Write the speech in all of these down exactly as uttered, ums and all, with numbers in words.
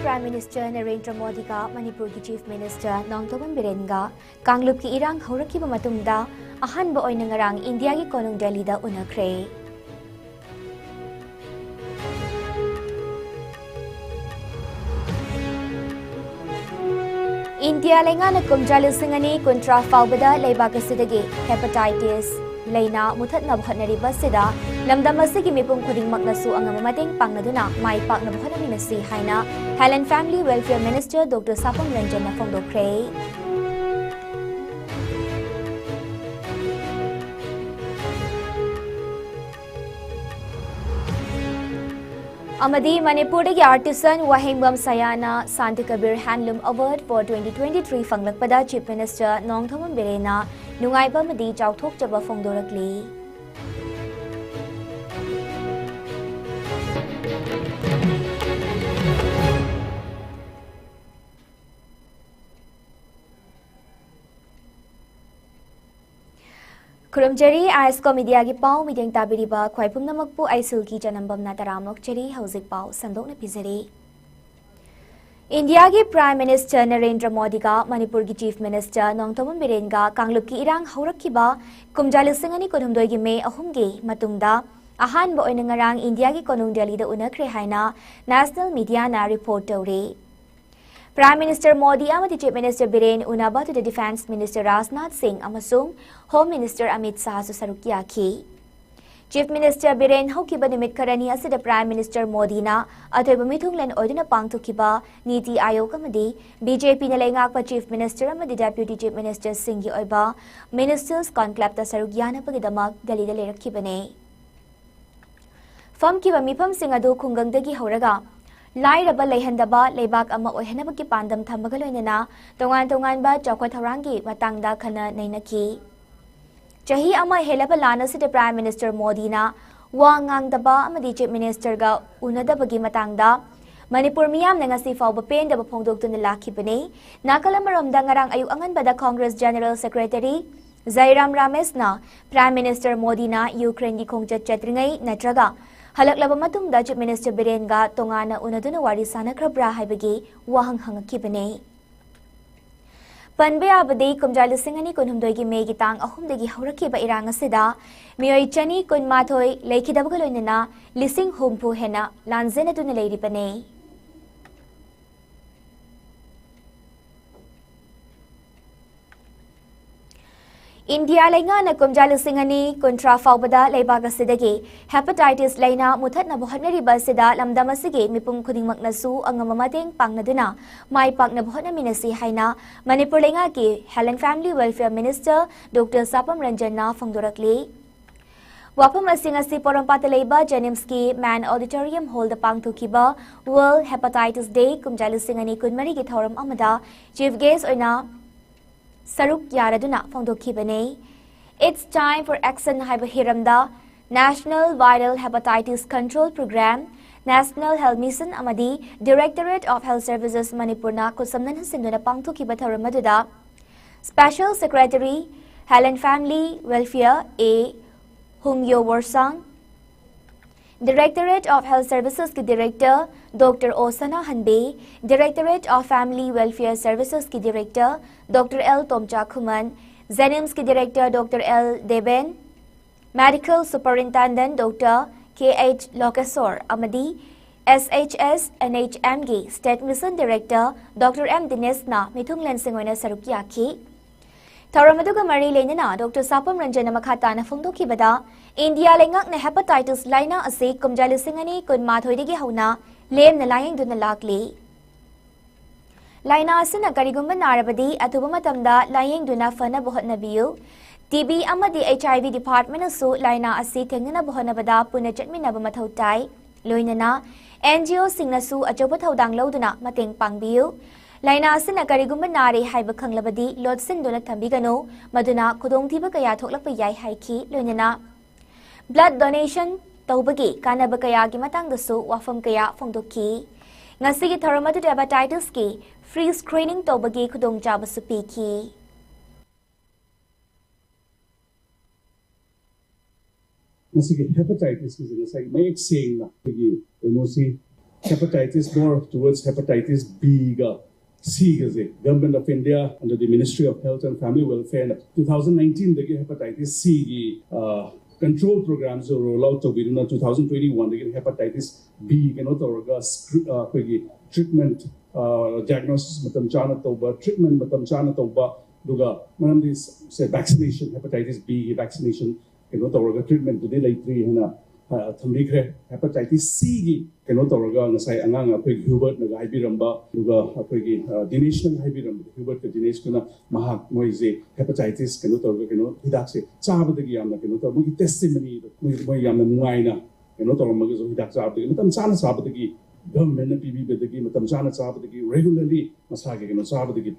Prime Minister Narendra ꯃꯣꯗꯤꯒ ꯃꯅꯤꯄꯨꯔꯒꯤ Chief Minister Nongthombam ꯕꯤꯔꯦꯟꯒ ꯀꯥꯡꯂꯨꯞꯀꯤ ꯏꯔꯥꯡ ꯍꯧꯔꯛꯈꯤꯕ ꯃꯇꯨꯡꯗ ꯑꯍꯥꯟꯕ ꯑꯣꯏꯅ ꯉꯔꯥꯡ ꯏꯟꯗꯤꯌꯥꯒꯤ ꯀꯣꯅꯨꯡ ꯗꯦꯜꯂꯤꯗ ꯎꯅꯈ꯭ꯔꯦ꯫ ꯏꯟꯗꯤꯌꯥ ꯂꯩꯉꯥꯛꯅ ꯀꯨꯝꯖꯥ ꯂꯤꯁꯤꯡ ꯑꯅꯤ ꯀꯨꯟꯊ꯭ꯔꯥ ꯐꯥꯎꯕꯗ ꯂꯩꯕꯥꯛ ꯑꯁꯤꯗꯒꯤ hepatitis ꯂꯩꯅꯥ ꯃꯨꯊꯠꯅꯕ ꯍꯣꯠꯅꯔꯤꯕ ꯑꯁꯤꯗ ꯂꯝꯗꯝ ꯑꯁꯤꯒꯤ ꯃꯤꯄꯨꯝ ꯈꯨꯗꯤꯡꯃꯛꯅꯁꯨ ꯑꯉꯝꯕ ꯃꯇꯦꯡ ꯄꯥꯡꯅꯗꯨꯅ ꯃꯥꯏ ꯄꯥꯛꯅꯕ ꯍꯣꯠꯅꯃꯤꯟꯅꯁꯤ ꯍꯥꯏꯅ Health and Family Welfare Minister Doctor ꯁꯥꯄꯝ ꯔꯟꯖꯟꯅ ꯐꯣꯡꯗꯣꯛꯈ꯭ꯔꯦ꯫ ꯑꯃꯗꯤ ꯃꯅꯤꯄꯨꯔꯗꯒꯤ artisan ꯋꯥꯍꯦꯡꯕꯝ ꯁꯌꯥꯅ Sant Kabir Handloom Award for twenty twenty-three ꯐꯪꯂꯛꯄꯗ Chief Minister ꯅꯣꯡꯊꯣꯝꯕꯝ ꯕꯤꯔꯦꯟꯅ ꯅꯨꯡꯉꯥꯏꯕ ꯑꯃꯗꯤ ꯆꯥꯎꯊꯣꯛꯆꯕ ꯐꯣꯡꯗꯣꯔꯛꯂꯤ꯫ ꯈꯨꯔꯨꯝꯖꯔꯤ, ꯑꯥꯏ ꯑꯦꯁ ꯀꯣ ꯃꯤꯗꯤꯌꯥꯒꯤ ꯄꯥꯎ ꯃꯤꯠꯌꯦꯡ ꯇꯥꯕꯤꯔꯤꯕ ꯈ꯭ꯋꯥꯏ ꯄꯨꯝꯅꯃꯛꯄꯨ ꯑꯩ ꯁꯤꯜꯀꯤ ꯆꯅꯝꯕꯝꯅ ꯇꯔꯥꯝꯅ ꯑꯣꯛꯆꯔꯤ꯫ ꯍꯧꯖꯤꯛ ꯄꯥꯎ ꯁꯟꯗꯣꯛꯅ ꯄꯤꯖꯔꯤ꯫ ꯏꯟꯗꯤꯌꯥꯒꯤ Prime Minister ꯅꯔꯦꯟꯗ꯭ꯔ ꯃꯣꯗꯤꯒ ꯃꯅꯤꯄꯨꯔꯒꯤ Chief Minister ꯅꯣꯡꯊꯣꯝꯕꯝ ꯕꯤꯔꯦꯟꯒ ꯀꯥꯡꯂꯨꯞꯀꯤ ꯏꯔꯥꯡ ꯍꯧꯔꯛꯈꯤꯕ ꯀꯨꯝꯖꯥ ꯂꯤꯁꯤꯡ ꯑꯅꯤ ꯀꯨꯟꯍꯨꯝꯗꯣꯏꯒꯤ ꯃꯦ ꯑꯍꯨꯝꯒꯤ ꯃꯇꯨꯡꯗ ꯑꯍꯥꯟꯕ ꯑꯣꯏꯅ ꯉꯔꯥꯡ ꯏꯟꯗꯤꯌꯥꯒꯤ ꯀꯣꯅꯨꯡ ꯗꯦꯜꯂꯤꯗ ꯎꯅꯈ꯭ꯔꯦ ꯍꯥꯏꯅ national media ꯅ report ꯇꯧꯔꯤ꯫ Prime Minister ꯃꯣꯗꯤ ꯑꯃꯗꯤ Chief Minister ꯕꯤꯔꯦꯟ ꯎꯅꯕ ꯑꯗꯨꯗ Defence Minister ꯔꯥꯖꯅꯥꯊ ꯁꯤꯡ ꯑꯃꯁꯨꯡ Home Minister ꯑꯃꯤꯠ ꯁꯥꯍꯁꯨ ꯁꯔꯨꯛ ꯌꯥꯈꯤ꯫ Chief Minister ꯕꯤꯔꯦꯟ ꯍꯧꯈꯤꯕ ꯅꯨꯃꯤꯠ ꯈꯔꯅꯤ ꯑꯁꯤꯗ Prime Minister ꯃꯣꯗꯤꯅ ꯑꯊꯣꯏꯕ ꯃꯤꯊꯨꯡꯂꯦꯟ ꯑꯣꯏꯗꯨꯅ ꯄꯥꯡꯊꯣꯛꯈꯤꯕ ꯅꯤꯇꯤ ꯑꯥꯌꯣꯒ ꯑꯃꯗꯤ ꯕꯤ ꯖꯦ ꯄꯤꯅ ꯂꯩꯉꯥꯛꯄ Chief Minister ꯑꯃꯗꯤ Deputy Chief Minister ꯁꯤꯡꯒꯤ ꯑꯣꯏꯕ Ministers Conclave ꯇ ꯁꯔꯨꯛ ꯌꯥꯅꯕꯒꯤꯗꯃꯛ ꯗꯦꯜꯂꯤꯗ ꯂꯩꯔꯛꯈꯤꯕꯅꯤ꯫ ꯐꯝꯈꯤꯕ ꯃꯤꯐꯝꯁꯤꯡ ꯑꯗꯨ ꯈꯨꯡꯒꯪꯗꯒꯤ ꯍꯧꯔꯒ ꯂꯥꯏꯔꯕ ꯂꯩꯍꯟꯗꯕ ꯂꯩꯕꯥꯛ ꯑꯃ ꯑꯣꯏꯍꯟꯅꯕꯒꯤ ꯄꯥꯟꯗꯝ ꯊꯝꯕꯒ ꯂꯣꯏꯅꯅ ꯇꯣꯉꯥꯟ ꯇꯣꯉꯥꯟꯕ ꯆꯥꯎꯈꯠ ꯊꯧꯔꯥꯡꯒꯤ ꯃꯇꯥꯡꯗ ꯈꯟꯅ ꯅꯩꯅꯈꯤ꯫ ꯆꯍꯤ ꯑꯃ ꯍꯦꯜꯂꯕ ꯂꯥꯟ ꯑꯁꯤꯗ Prime Minister ꯃꯣꯗꯤꯅ ꯋꯥ ꯉꯥꯡꯗꯕ ꯑꯃꯗꯤ Chief Minister ꯒ ꯎꯅꯗꯕꯒꯤ ꯃꯇꯥꯡꯗ ꯃꯅꯤꯄꯨꯔ ꯃꯤꯌꯥꯝꯅ ꯉꯁꯤ ꯐꯥꯎꯕ ꯄꯦꯟꯗꯕ ꯐꯣꯡꯗꯣꯛꯇꯨꯅ ꯂꯥꯛꯈꯤꯕꯅꯤ꯫ ꯅꯥꯀꯜ ꯑꯃꯔꯣꯝꯗ ꯉꯔꯥꯡ ꯑꯌꯨꯛ ꯑꯉꯟꯕꯗ Congress General Secretary ꯖꯥꯏꯔꯥꯝ ꯔꯥꯃꯦꯁꯅ Prime Minister ꯃꯣꯗꯤꯅ ꯌꯨꯀ꯭ꯔꯦꯟꯒꯤ ꯈꯣꯡꯆꯠ ꯆꯠꯇ꯭ꯔꯤꯉꯩ ꯅꯠꯇ꯭ꯔꯒ ꯍꯜꯂꯛꯂꯕ ꯃꯇꯨꯡꯗ Chief Minister ꯕꯤꯔꯦꯟꯒ ꯇꯣꯉꯥꯟꯅ ꯎꯅꯗꯨꯅ ꯋꯥꯔꯤ ꯁꯥꯟꯅꯈ꯭ꯔꯕ꯭ꯔꯥ ꯍꯥꯏꯕꯒꯤ ꯋꯥꯍꯪ ꯍꯪꯉꯛꯈꯤꯕꯅꯤ꯫ ꯄꯟꯕ ꯌꯥꯕꯗꯤ, ꯀꯨꯝꯖꯥ ꯂꯤꯁꯤꯡ ꯑꯅꯤ ꯀꯨꯟꯍꯨꯝꯗꯣꯏꯒꯤ ꯃꯦꯒꯤ ꯇꯥꯡ ꯑꯍꯨꯝꯗꯒꯤ ꯍꯧꯔꯛꯈꯤꯕ ꯏꯔꯥꯡ ꯑꯁꯤꯗ ꯃꯤꯑꯣꯏ ꯆꯅꯤ ꯀꯨꯟꯃꯥꯊꯣꯏ ꯂꯩꯈꯤꯗꯕꯒ ꯂꯣꯏꯅꯅ ꯂꯤꯁꯤꯡ ꯍꯨꯝꯐꯨ ꯍꯦꯟꯅ ꯂꯥꯟꯖꯦꯟꯅꯗꯨꯅ ꯂꯩꯔꯤꯕꯅꯤ꯫ ꯏꯟꯗꯤꯌꯥ ꯂꯩꯉꯥꯛꯅ ꯀꯨꯝꯖꯥ ꯂꯤꯁꯤꯡ ꯑꯅꯤ ꯀꯨꯟꯊ꯭ꯔꯥ ꯐꯥꯎꯕꯗ ꯂꯩꯕꯥꯛ ꯑꯁꯤꯗꯒꯤ hepatitis ꯂꯥꯏꯅꯥ ꯃꯨꯊꯠꯅꯕ ꯍꯣꯠꯅꯔꯤꯕ ꯑꯁꯤꯗ ꯂꯝꯗꯝ ꯑꯁꯤꯒꯤ ꯃꯤꯄꯨꯝ ꯈꯨꯗꯤꯡꯃꯛꯅꯁꯨ ꯑꯉꯝꯕ ꯃꯇꯦꯡ ꯄꯥꯡꯅꯗꯨꯅ ꯃꯥꯏ ꯄꯥꯛꯅꯕ ꯍꯣꯠꯅꯃꯤꯟꯅꯁꯤ ꯍꯥꯏꯅ ꯃꯅꯤꯄꯨꯔ ꯂꯩꯉꯥꯛꯀꯤ Health and Family Welfare Minister Doctor ꯁꯥꯄꯝ ꯔꯟꯖꯟꯅ ꯐꯣꯡꯗꯣꯔꯛꯂꯤ꯫ ꯋꯥꯐꯝ ꯑꯁꯤ ꯉꯁꯤ ꯄꯣꯔꯣꯝꯄꯥꯠꯇ ꯂꯩꯕ JNIMSꯀꯤ Main Auditorium Hallꯗ ꯄꯥꯡꯊꯣꯛꯈꯤꯕ World Hepatitis Day ꯀꯨꯝꯖꯥ ꯂꯤꯁꯤꯡ ꯑꯅꯤ ꯀꯨꯟꯃꯔꯤꯒꯤ ꯊꯧꯔꯝ ꯑꯃꯗ Chief Guest ꯑꯣꯏꯅ ꯁꯔꯨꯛ ꯌꯥꯔꯗꯨꯅ ꯐꯣꯡꯗꯣꯛꯈꯤꯕꯅꯤ꯫ It's Time for Action ꯍꯥꯏꯕ ꯍꯤꯔꯝꯗ National Viral Hepatitis Control Program, National Health Mission ꯑꯃꯗꯤ Directorate of Health Services ꯃꯅꯤꯄꯨꯔꯅ ꯈꯨꯠꯁꯝꯅꯅ ꯁꯤꯟꯗꯨꯅ ꯄꯥꯡꯊꯣꯛꯈꯤꯕ ꯊꯧꯔꯝ ꯑꯗꯨꯗ Special Secretary, Health and Family Welfare A ꯍꯨꯡꯌꯣ ꯋꯣꯔꯁꯥꯡ, Directorate of Health Servicesꯀꯤ Director Doctor O Sanahanbi, Directorate of Family Welfare Servicesꯀꯤ Director Doctor L Tomcha Khuman, JNIMSꯀꯤ Director Doctor L Deben, Medical Superintendent Doctor K H Lokeshore ꯑꯃꯗꯤ SHS NHMꯒꯤ State Mission Director Doctor M ꯗꯤꯅꯦꯁꯅ ꯃꯤꯊꯨꯡꯂꯦꯟꯁꯤꯡ ꯑꯣꯏꯅ ꯁꯔꯨꯛ ꯌꯥꯈꯤ꯫ ꯊꯧꯔꯝ ꯑꯗꯨꯒ ꯃꯔꯤ ꯂꯩꯅꯅ Doctor ꯁꯥꯄꯝ ꯔꯟꯖꯟꯅ ꯃꯈꯥ ꯇꯥꯅ ꯐꯣꯡꯗꯣꯛꯈꯤꯕꯗ, ꯏꯟꯗꯤꯌꯥ ꯂꯩꯉꯥꯛꯅ hepatitis ꯂꯥꯏꯅꯥ ꯑꯁꯤ ꯀꯨꯝꯖꯥ ꯂꯤꯁꯤꯡ ꯑꯅꯤ ꯀꯨꯟꯃꯥꯊꯣꯏꯗꯒꯤ ꯍꯧꯅ ꯂꯦꯝꯅ ꯂꯥꯌꯦꯡꯗꯨꯅ ꯂꯥꯛꯂꯤ꯫ ꯂꯥꯏꯅꯥ ꯑꯁꯤꯅ ꯀꯔꯤꯒꯨꯝꯕ ꯅꯥꯔꯕꯗꯤ ꯑꯊꯨꯕ ꯃꯇꯝꯗ ꯂꯥꯌꯦꯡꯗꯨꯅ ꯐꯅꯕ ꯍꯣꯠꯅꯕꯤꯌꯨ꯫ TB ꯑꯃꯗꯤ HIV departmentꯅꯁꯨ ꯂꯥꯏꯅꯥ ꯑꯁꯤ ꯊꯦꯡꯅꯅꯕ ꯍꯣꯠꯅꯕꯗ ꯄꯨꯟꯅ ꯆꯠꯃꯤꯟꯅꯕ ꯃꯊꯧ ꯇꯥꯏ꯫ ꯂꯣꯏꯅꯅ NGOꯁꯤꯡꯅꯁꯨ ꯑꯆꯧꯕ ꯊꯧꯗꯥꯡ ꯂꯧꯗꯨꯅ ꯃꯇꯦꯡ ꯄꯥꯡꯕꯤꯌꯨ꯫ ꯂꯥꯏꯅꯥ ꯑꯁꯤꯅ ꯀꯔꯤꯒꯨꯝꯕ ꯅꯥꯔꯦ ꯍꯥꯏꯕ ꯈꯪꯂꯕꯗꯤ ꯂꯣꯠꯁꯤꯟꯗꯨꯅ ꯊꯝꯕꯤꯒꯅꯨ, ꯃꯗꯨꯅ ꯈꯨꯗꯣꯡꯊꯤꯕ ꯀꯌꯥ ꯊꯣꯛꯂꯛꯄ ꯌꯥꯏ ꯍꯥꯏꯈꯤ꯫ ꯂꯣꯏꯅꯅ blood donation ꯇꯧꯕꯒꯤ ꯀꯥꯟꯅꯕ ꯀꯌꯥꯒꯤ ꯃꯇꯥꯡꯗꯁꯨ ꯋꯥꯐꯝ ꯀꯌꯥ ꯐꯣꯡꯗꯣꯛꯈꯤ꯫ ꯉꯁꯤꯒꯤ ꯊꯧꯔꯝ ꯑꯗꯨꯗ hepatitisꯀꯤ free screening ꯇꯧꯕꯒꯤ ꯈꯨꯗꯣꯡꯆꯥꯕꯁꯨ ꯄꯤꯈꯤ꯫ ꯃꯁꯤꯒꯤ ꯍꯦꯄꯥꯇꯥꯏꯇꯤꯁꯀꯤꯁꯦ ꯉꯁꯥꯏꯒꯤ ꯃꯌꯦꯛ ꯁꯦꯡꯅ ꯑꯩꯈꯣꯏꯒꯤ ꯀꯩꯅꯣꯁꯤ hepatitis, more towards hepatitis B ꯒ C ꯒꯁꯦ Government of India under the Ministry of Health and Family Welfare ꯅ two thousand nineteen ꯗꯒꯤ hepatitis C ꯒꯤ control program ꯁꯨ roll out ꯇꯧꯕꯤꯗꯨꯅ two thousand twenty one ꯗꯒꯤ hepatitis B ꯀꯩꯅꯣ ꯇꯧꯔꯒ ꯑꯩꯈꯣꯏꯒꯤ treatment, diagnosis ꯃꯇꯝ ꯆꯥꯅ ꯇꯧꯕ, treatment ꯃꯇꯝ ꯆꯥꯅ ꯇꯧꯕ, ꯑꯗꯨꯒ ꯃꯔꯝꯗꯤ ꯁꯦ vaccination, hepatitis B ꯒꯤ vaccination ꯀꯩꯅꯣ ꯇꯧꯔꯒ treatment ꯄꯨꯗꯤ ꯂꯩꯇ꯭ꯔꯤ ꯍꯥꯏꯅ ꯊꯝꯕꯤꯈ꯭ꯔꯦ꯫ Hepatitis C ꯒꯤ ꯀꯩꯅꯣ ꯇꯧꯔꯒ ꯉꯁꯥꯏ ꯑꯉꯥꯡ ꯑꯩꯈꯣꯏꯒꯤ ꯍ꯭ꯌꯨꯕꯔꯠꯅꯒ ꯍꯥꯏꯕꯤꯔꯝꯕ, ꯑꯗꯨꯒ ꯑꯩꯈꯣꯏꯒꯤ ꯗꯤꯅꯦꯁꯅꯒ ꯍꯥꯏꯕꯤꯔꯝꯕꯗ, ꯍ꯭ꯌꯨꯕꯔꯠꯀ ꯗꯤꯅꯦꯁꯀꯅ ꯃꯍꯥꯛ ꯃꯣꯏꯁꯦ hepatitis ꯀꯩꯅꯣ ꯇꯧꯔꯒ ꯀꯩꯅꯣ ꯍꯤꯗꯥꯛꯁꯦ ꯆꯥꯕꯗꯒꯤ ꯌꯥꯝꯅ ꯀꯩꯅꯣ ꯇꯧꯔ ꯃꯣꯏꯒꯤ testimony ꯗꯣ ꯃꯣꯏ ꯃꯣꯏ ꯌꯥꯝꯅ ꯅꯨꯡꯉꯥꯏꯅ ꯀꯩꯅꯣ ꯇꯧꯔꯝꯃꯒꯁꯨ ꯍꯤꯗꯥꯛ ꯆꯥꯕꯗꯒꯤ ꯃꯇꯝ ꯆꯥꯅ ꯆꯥꯕꯗꯒꯤ government ꯅ ꯄꯤꯕꯤꯕꯗꯒꯤ ꯃꯇꯝ ꯆꯥꯅ ꯆꯥꯕꯗꯒꯤ regularly ꯃꯁꯥꯒꯤ ꯀꯩꯅꯣ ꯆꯥꯕꯗꯒꯤ